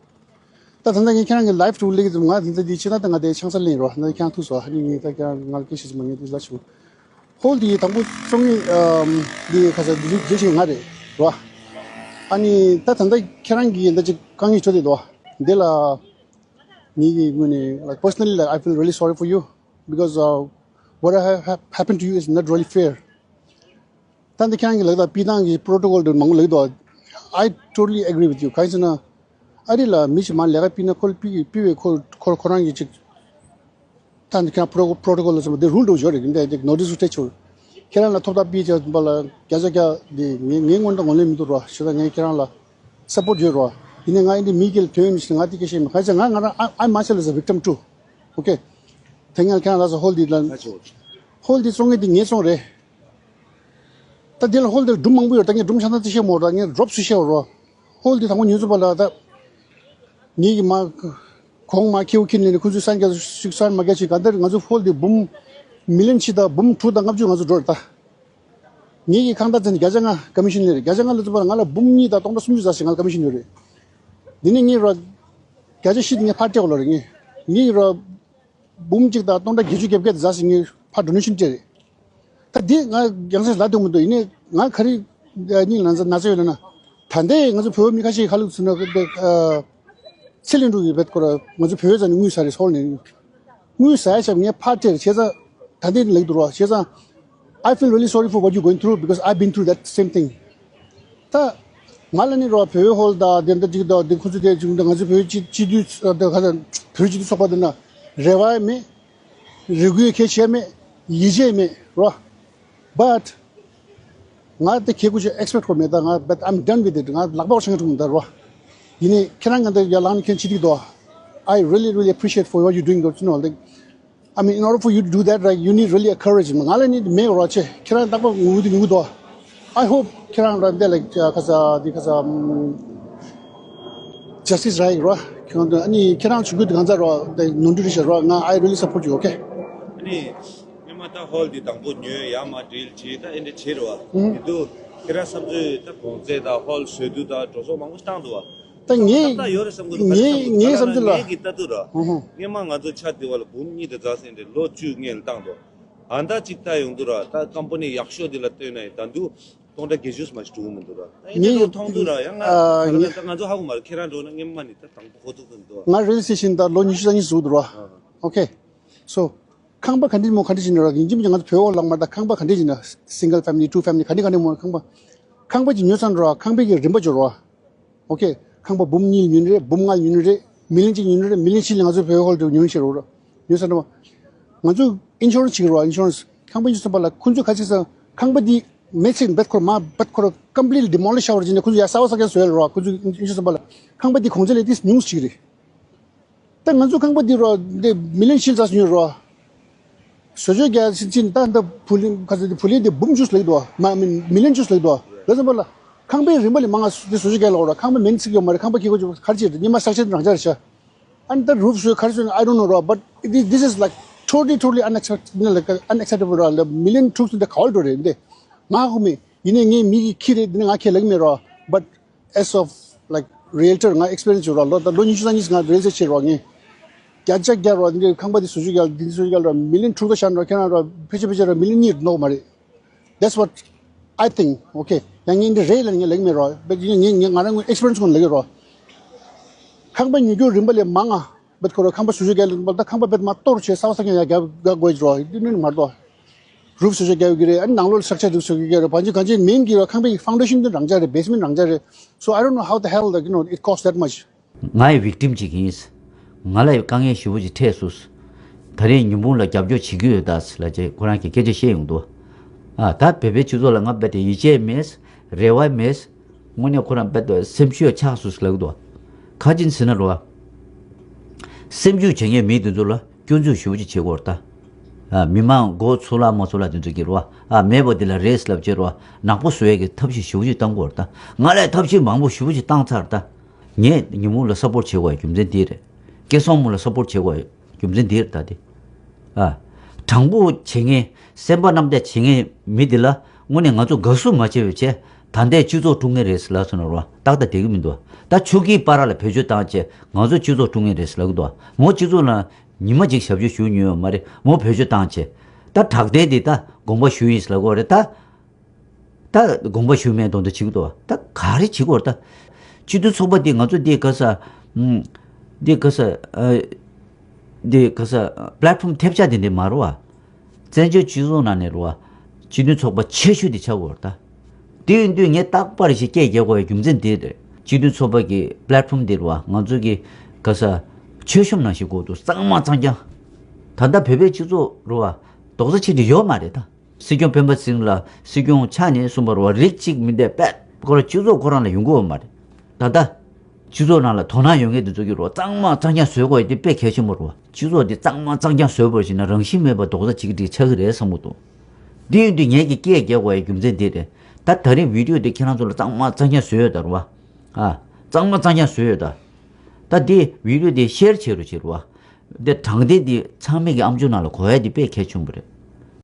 ད་ད་ལྟ་ངས་ཁྱེད་རང་གི་ལའིབ་ཐོག་སླེབས་ཀྱི་འདུག་ང་ད་ལྟ་འདི་ཕྱི་ནང་ད་ང་དེ་ཆང་ས་ལེན་རོགས། ད་ཁྱེད་རང་ཐུག་སོང་། ཨ་ནི་ངས་ད་ཁྱེད་རང་ང་ལ་སྐད་ཆ་ཞིག་མ་ཉན་དུས་ལ་ཆུ། ཧོལ་འདི་དང་པོ་བཙོང་མཁན་འདི་ཁ་ས་འདི་ལས་བྱེད་ང་རེད་རོ། ཨ་ནི་ད་ད་ལྟ་ཁྱེད་རང་གིས་ད་ཅིག་དཀའ་ངལ་བྱུང་བསྡད་འདུག་འདི་ལ་ངེད་ཀྱི་ངོས་ནས། Like, personally, like, I feel really sorry for you because, uh, what ha- ha- happened to you is not really fair. ད་འདི་ཁྱེད་རང་གི་ལག་ད་པི་ཏང་གི་པྲོ་ཊོ་ཀོལ་འདི་མང་པོ་ལག་ཏུ། I totally agree with you. གང་ཡིན་ཟེར་ན། ཨ་རི་ལ་མི་ཞིག་མར་ལས་ཀ་ཕུད་ན་ཁོ་ལ་ཕུད་ཀྱི་ཕུད་པའི་ཁོ་ཁོ་ཁོ་རང་གི་ཅིག་ད་འདི་ཁྱེད་རང་པྲོ་པྲོ་ཊོ་ཀོལ་ལ་སོགས་པ་འདི་རུལ་འདྲ་བོ་ཡོད་རེད། འདི་འདི་ནོ་ཊིས་སྤྲད་ཆོག་ཁྱེད་རང་ལ་ཐོབ་ཐང་ཕུད་ཆོག་པ་ལ་བརྒྱ་ཆ་བརྒྱ་འདི་ངས་ངའི་ངོས་ནས་ངོས་ལེན་མི་འདུག་རོ། བྱས་ཙང་ངས་ཁྱེད་རང་ལ་སཔོར་ཊི་ཡོད་རོ། ཡིན་ནའི་ང་འདི་མི་སྒེར་ལ་དོན་ཡོད་མི་ཞིག་ང་འདི་སྐད་ཆ་མི། གང་ཡིན་ཟེར་ན་ང་ང་རང་I- I myself is a victim too. Okay. དེ་སྔ་ཁྱེད་རང་ལ་སོགས་ཧོལ་འདི་ལ། ཧོལ་འདི་བཙོང་མཁན་འདི་ངས་བཙོང་རེད། ད་འདི་ལ་ཧོལ་འདི་ལ་སྒྲུང་མང་པོ་ཡོད། ད་ངས་སྒྲུང་ཆ་ཚང་ཅིག་བཤད་མ་རོགས། ད་ངས་ཌོབ་སུ་བཤད་རོགས། ཧོལ་འདི་དང་པོ་ཉོས་ཚུན་པ་ལ་ད་ངེད་ཀྱི་མ། གོང་མ་ཁེའུ་ཁྱེར་ནས་ཁོ་ཚོས་སན་རྒྱ་ཞིག་སན་མ་རྒྱ་ཞིག་ག་འདིར་ང་ཚོ་ཧོལ་དེ་འབུམ་མི་ལིན་གཅིག་དང་འབུམ་དྲུག་དང་ལྔ་བཅུ་ང་ཚོ་འགྲོ་རེད་ད། ངེད་ཀྱི་ཁང་བདག་ཚན་བརྒྱ་ཆ་ལྔ་ཀ་མི་ཤན་ལེན་རེད། བརྒྱ་ཆ་ལྔ་ལ་ཚོད་པ་ང་ལ་འབུམ་གཉིས་དང་སྟོང་ཕྲག་སུམ་ཅུ་ཙམ་ཞིག་ང་ལ་ཀ་མི་ཤན་ཡོད་རེད། འདི་ནས་ངས་རོ་བརྒྱ་ཆ་བཞི་དེ་ངས་ཕར་སྤྲད་དགོས་ལོ་རེད། ངས་ངས་རོ་འབུམ་གཅིག་དང་སྟོང་ཕྲག་བརྒྱད་ཅུ་གྱ་བརྒྱད་དེ་ཙམ་ཞིག་ངས་ཕར་ཌོ་ནེ་ཤན་སྤྲད་རེད། ད་འདི་ང་རྒྱང་སྲིང་ལ་འདོད་མི་འདུག་ཡིན་ནའི་ང་ག་རེ་གཉིས་ལ་ན་ཚ་ཡོད་ལ་ན། ད་ལྟའི་ང་ཚོ་བོད་མི་ཁ་ཤས་ཁ་ལུག་ཚུད་ན་ཚེ་ལས་འགྲོ་གི་བེད་ཁོ་ར་ང་ཚོ་བོད་ཙམ་ནས་དངུལ་ཟ་རེད་སོགས་ནས། དངུལ་ཟ་ཡ་ཞབས་ངས་ཕར་སྤྲད་བྱས་ཙང་ད་ལྟའི་ལེགས་འདུག་རོགས་བྱས་ཙང་། I feel really sorry for what you're going through because I've been through that same thing. ད་ང་ལ་ནི་རོགས་བོད་ཧོལ་དང་དེ་འདྲ་ཅིག་དང་དེ་ཁོ་ཚོ་དེ་ཅིག་ང་ཚོ་བོད་སྤྱི་སྤྱི་འཐུས་ད་ག་ཚ་བོད་སྤྱི་འཐུས་ཚོགས་པ་དེ་ན་རེ་བ་མེད། རེ་སྐུལ་གལ་ཆེ་མེད། ཡིད་ཆེས་མེད་རོགས། But ང་དེ་ཁེ་ཁུ་ཆེ་ཨེག་སི་པེག་ཁོ་མེད་ད་ང་but I'm done with it. ང་ལག་པ་བཤང་ཐུབ་མི་ད་རོགས། ཡིན་ནའི་ཁྱེད་རང་ང་འདི་ཡར་ལངས་ནས་ཁྱེད་ཅི་ཐིག་དོ། I really really appreciate for what you doing, you know, like, I mean, in order for you to do that, right, you need really a courage. ང་ལ་ནི་མེད་རོགས་ཆེ་ཁྱེད་རང་རྟག་པར་ངུ་དུ་ངུ་དོ། I hope ཁྱེད་རང་ར་འདི་like ཁ་ས་འདི་ཁ་ས་ཇ་སི་ཊིས་རག་རོགས། ཁྱེད་རང་ཨ་ནི་ཁྱེད་རང་ཆུང་ཀུ་དེ་གང་ཚ་རོགས་འདི་ནོར་འཁྲུལ་རེད་ཤག་རོགས། ང་I really support you, okay? ཨ་ནི་སྔོན་མ་ད་ཧོལ་འདི་དང་པོ་ཉོས་ཡར་མར་ཌིལ་བྱས་ད་ཨེ་འདྲ་བྱས་རེད་བ། ཨུ། དེ་དུས་ཁྱེད་རང་བསམ་ཚུལ་ད་གོང་ཚད་དང་ཧོལ་བཟོ་དུས་དང་འགྲོ་སོང་མང་པོ་བཏང་འདུག་བ། ད་ངའི་ད་ཡོད་རེད་བསམ་གི་འདུག་ངའི་ངའི་བསམ་ཚུལ་ལ། ངའི་གི་ལྟ་དུས་ར། ཧུ་ཧུ། སྔོན་མ་ང་ཚོ་ཆ་དེ་བ་ལ་འབུམ་གཉིས་དང་རྫ་སེང་དེ་ལོ་བཅུ་སྔོན་ལ་བཏང་འདུག་ཨ་ད་ཅིག་ལྟ་ཡོང་དུས་ར་ད་ཀམ་པ་ནི་ཡག་ཤོས་དེ་ལ་ལྟོས་ན་ཡིན་ད་དུང་སྟོང་ཕྲག་བརྒྱད་ཅུ་མ་ཞིག་འགྲོ་གི་མི་འདུག་ར། ད་ཡིན་ད་ངས་དུ་མཐོང་དུས་ར་ཡང་ང་ཨ་ད་ང་ངས་ད་ང་ཚོ་ཧ་གོ་མ་རེད། ཁྱེད་རང་འགྲོ་ན་སྔོན་མ་ནི་ད་དང་པོ་ཧོ་ཐུག་ཏུ་འདུག་ང་རེལ་སི་ཊེ་ཤན་ད་ལོ་ཉི་ཤུ་རྩ་གཉིས་ཟུག་འདུག་ར། ཨ་ཨོ་ཁེ། སོ། ཁང་པ་ག་འདྲ་མོ་ག་འདྲ་ཞིག་ནས་ར་ཡིན་གཅིག་མིན་གཅིག་ང་ཚོ་བོད་འོག་ལངས་མ་ད་ཁང་པ་ག་འདྲ་ཞིག་ན་single family, two family ག་འདྲ་ག་འདྲ་མོ་ཁང་པ། ཁང་པ་ཅིག་ཉོས་ཚར་ར་ཁང་པའི་གི་རིན་པ་འབྱོར་ར། ཨོ་ཁེ། ཁང་པ་འབུམ་གཉིས་ཉོས་རེད། འབུམ་ལྔ་ཉོས་རེད། མི་ལིན་གཅིག་ཉོས་རེད། མི་ལིན་གཅིག་ལ་ང་ཚོ་བོད་འོག་ལ་ཉོས་ཤེས་རོགས་ར། ཉོས་ཚར་ར། ང་ཚོ་ཨིན་ཤོ་རན་སི་བྱེད་ཀྱི་ར། ཨིན་ཤོ་རན་སི་ཁང་པ་ཉོས་ཚར་བ་ལ་ཁོ་ཚོས་ག་ཚིག་ས་ཁང་པ་འདི་མེད་ཚིག་འབད་ཁོ་མ་འབད་ཁོ་ར་completely demolish བྱ་བ་ར་ཅིག་ནས་ཁོ་ཚོ་ཡ་ས་བ་ས་ཀྱང་བཟོས་ར། ཁོ་ཚོས་ཨིན་ཤོ་རན་སི་བ་ལ་ཁང་པ་འདི་གོང་ཚད་ལས་ཏིས་ཉུང་ཞིག་རེད། ད་ང་ཚོ་ཁང་པ་འདི་རོ་འདི་མི་ལིན་ཤིལ་ཙག་ཉོས་རོ། བཟོ་བཅོས་རྒྱག་ཕྱིན་ཕྱིན་ད་ད་བུ་ལིན་ཁ་ཚ་འདི་བུ་ལིན་འདི་འབུམ་བཅུ་ལེགས་འདུག་མ་མི་མི་ལིན་བཅུ་ལེགས་འདུག་ལ་ཙམ་པ་ལ་ཁང་པའི་རིན་པ་ལས་མང་ང་འདི་བཟོ་བཅོས་རྒྱག་ལོག་རོ། ཁང་པ་མིན་ཚིག་ཡོད་མ་རེད། ཁང་པ་ཁྱེད་ཁོ་ཚོ་ག་རེ་བྱེད་རེད། ཉི་མ་structure འདི་རང་ཅག་རེད་ཤག་ཨ་ནི་ད་རུབ་བཟོས་ག་རེ་བཟོས་ན་I don't know རོ། But this is like totally totally unacceptable, like unacceptable རོ། ལ་མི་ལིན་དྲུག་ཅུ་འདི་ག་བ་འགྲོ་རེད་འདི། ང་ཧ་གོ་མེད། ཡིན་ནའི་ངའི་མི་གི་ཁྱི་རེད། འདི་ནི་ང་ཁས་ལེན་མེད་རོ། But as of like realtor ང་experience ཡོད་རོ། ལོ་ད་ལོ་ཉི་ཤུ་རྩ་གཉིས་ང་real estate བྱེད་རོ། ངས་བརྒྱ་ཆ་བརྒྱ་རོ། འདི་ཁང་པ་འདི་བཟོ་བཅོས་རྒྱག་འདི་བཟོ་བཅོས་རྒྱག་རོ། མི་ལིན་དྲུག་ཅུ་ཤར་རོ། ཁྱེད་རང་རོ་ཕལ་ཆེར་ཕལ་ཆེར་རོ་མི་ལིན་གཉིས་ནོག་མ་རེད། That's what I think, okay? ཡང་ངས་འདི་རེད་ལ་ངས་ལེགས་མེད་རོ། But ངས་ངས་ང་རང་ངོས་experience ཁོང་ལེགས་རོ། ཁང་པ་ཉོ་རྒྱུ་རིན་པ་ལས་མང་ང་བེད་ཁོ་རོ་ཁང་པ་བཟོ་བཅོས་རྒྱག་ལ་ད་ཁང་པ་བེད་མ་གཏོར་བྱས་ས་བ་ས་ཀྱང་ཡ་རྒྱག་རྒྱག་དགོས་རོ། འདི་ནི་མ་གཏོགས་རུབ་བཟོ་བཅོས་རྒྱག་གི་རེད། ཨ་ནང་ལོགས་structure རུབ་བཟོ་གི་རེད། བང་ཆེན་གང་ཅི་མིན་གི་རོ། ཁང་པའི་foundation འདི་རང་ཅག་རེད། basement རང་ཅག་རེད། So I don't know how the hell, like, you know, it cost that much. ང་ཡི་victim ཅིག་ཡིན། ང་ལ་ཡི་དཀའ་ངལ་ཞེ་པོ་ཅིག་འཕྲད་སོང་། ད་རེས་ཉི་འབུམ་ལ་རྒྱབ་སྐྱོར་བྱེད་ཀྱི་ཡོད་ད་ལ་ཅེ་ཁོ་རང་གི་སྐད་ཆ་བཤད་ཡོང་འདུག་ཨ་ད་བོད་པའི་སྤྱི་ཚོགས་ལ་ང་རྦད་དེ་ཡིད་ཆེས་མེད། རེ་བ་མེད། དངོས་གནས་ཁོ་རང་རྦད་དེ་སེམས་ཤུགས་ཆག་སོང་ཟེར་ལབ་ཀྱི་འདུག་ཁ་ཅིག་ཟེར་ན་རོ། སེམས་ཤུགས་བྱེད་མཁན་མི་དེ་ཚོ་ལ་སྐྱོན་འཛུགས་ཞེ་པོ་ཅིག་བྱེད་དགོས་རེད་ད། ཨ་མི་མང་མགོ་ཚོས་ལ་མ་ཚོས་ལ་དེ་ཚོ་གི་རོ། ཨ་མེད་པ་དེ་ལ་རེད་ཟེར་ལབ་བྱེད་རོ། ནག་པོ་བཟོ་ཡས་ཀྱི་ཐབས་ཤེས་ཞེ་པོ་ཅིག་བཏང་དགོས་རེད་ད། ང་ལ་ཐབས་ཤེས་མང་པོ་ཞེ་པོ་ཅིག་བཏང་ཚར་ད། ངས་ཉི་མོ་ལ་support བྱེད་དགོས་ཡ་རྒྱུ་མཚན་དེ་རེད། སྐལ་བཟང་མོ་ལ་support བྱེད་དགོས་ཡ་རྒྱུ་མཚན་དེ་རེད་ད་དེ། ཨ། དྲང་པོ་བྱེད་མཁན་སེམས་པ་རྣམ་དག་བྱེད་མཁན་མི་དེ་ལ་དངོས་གནས་ང་ཚོ་དགའ་བསུ་མ་བྱས་པའི་ཆེད་ད་ལྟའི་སྤྱི་ཚོགས་དཀྲུག་མཁན་རེད་ཟེར་ལབ་སོང་ན་རོ་ཏག་ཏག་བསྡད་ཀྱི་མི་འདུག་ད་ཆོས་སྐྱིད་པ་ར་ལ་བེད་སྤྱོད་བཏང་བྱས་ང་ཚོ་སྤྱི་ཚོགས་དཀྲུག་མཁན་རེད་ཟེར་ལབ་ཀྱི་འདུག་མོ་སྤྱི་ཚོགས་ནང་ཉི་མ་གཅིག་ཞབས་ཞུ་ཞུ་མྱོང་ཡོད་མ་རེད། མོ་བེད་སྤྱོད་བཏང་བྱས་ད་དྲག་ལྡན་དེ་ད་དགོངས་པ་ཞུ་ཡིན་ཟེར་ལབ་ཀྱི་ཡོད་རེད་ད། ད་དགོངས་པ་ཞུ་མེད་མདོག་མདོག་བྱེད་ཀྱི་འདུག་ད་ག་རེ་བྱེད་ཀྱི་ཡོད་རེད་ད། སྤྱི་འཐུས་ཚོགས་པ་འདི་ང་ཚོ་འདི་ག་ས། ཨམ། འདི་ག་ས། ཨ། འདི་ག་ས་platform ཐེབས་ཆག་འདི་འདི་མ་རེད་བ། བཙན་བྱོལ་སྤྱི་ཚོགས་ནང་ནས་རེད་བ། སྤྱི་འཐུས་ཚོགས་པ་ཆེ་ཤོས་འདི་ཆགས་ཀྱི་ཡོད་རེད་ད། དེ་ཡིན་དུས་ངས་རྟག་པར་ཞིག་སྐད་རྒྱག་དགོས་པའི་རྒྱུ་མཚན་འདི་རེད། སྤྱི་འཐུས་ཚོགས་པ་གི་platform འདི་རེད་བ་ང་ཚོ་གི་ག་ས། མཆོད་གཤོམ་ནང་བཞིན་དགོས་འདུག་གཙང་མ་གཙང་རྐྱང་། ད་ལྟ་བོད་པའི་སྤྱི་ཚོགས་རེད་བ། རྡོག་རྩ་ཆེ་འདི་ཡོད་མ་རེད་ད། སྲིད་སྐྱོང་སྤེན་པ་ཚེ་རིང་ལ་སྲིད་སྐྱོང་ཆགས་ནས་གསུངས་པ་རེད་བ། རིགས་གཅིག་མིན་པའི་དཔེ་ཁོ་རང་སྤྱི་ཚོགས་ཁོ་རང་ལ་ཡོང་གི་ཡོད་མ་རེད། ད་ལྟ་སྤྱི་ཚོགས་ནང་ལ་དོ་སྣང་ཡོད་མཁན་དེ་ཚོ་གིས་རེད་བ་གཙང་མ་གཙང་རྐྱང་བཟོ་དགོས་ཡ་དེ་དཔེ་གལ་ཆེན་པོ་རེད་བ། སྤྱི་ཚོགས་དེ་གཙང་མ་གཙང་རྐྱང་བཟོས་པར་བྱས་ན་རང་བཞིན་མེད་པ་རྡོག་རྩ་གཅིག་གི་ཆགས་ཀྱི་རེད་བསམ་གྱི་འདུག་འདི་ཡིན་དུས་ངེད་ཀྱིས་སྐད་རྒྱག་དགོས་ཡ་རྒྱུ་མཚན་དེ་རེད། ད་ད་རིང་video དེ་ཁྱེད་རང་ཚོ་ལ་གཙང་མ་གཙང་རྐྱང་བཟོས་ཡོད་ད་རེད་བ། ཨ། གཙང་མ་གཙང་རྐྱང་བཟོས་ཡོད་ད། ད་དེ་བི་ཌི་ཡོ་དེ་ཤེར་བྱེད་རོགས་བྱེད་རོགས་ཨ། དེ་དྲང་བདེན་དེ་ཚང་མས་ཀྱི་ཨམ་ཅོག་ནང་ལ་གོ་ཡ་དེ་དཔེ་གལ་ཆེན་པོ་རེད།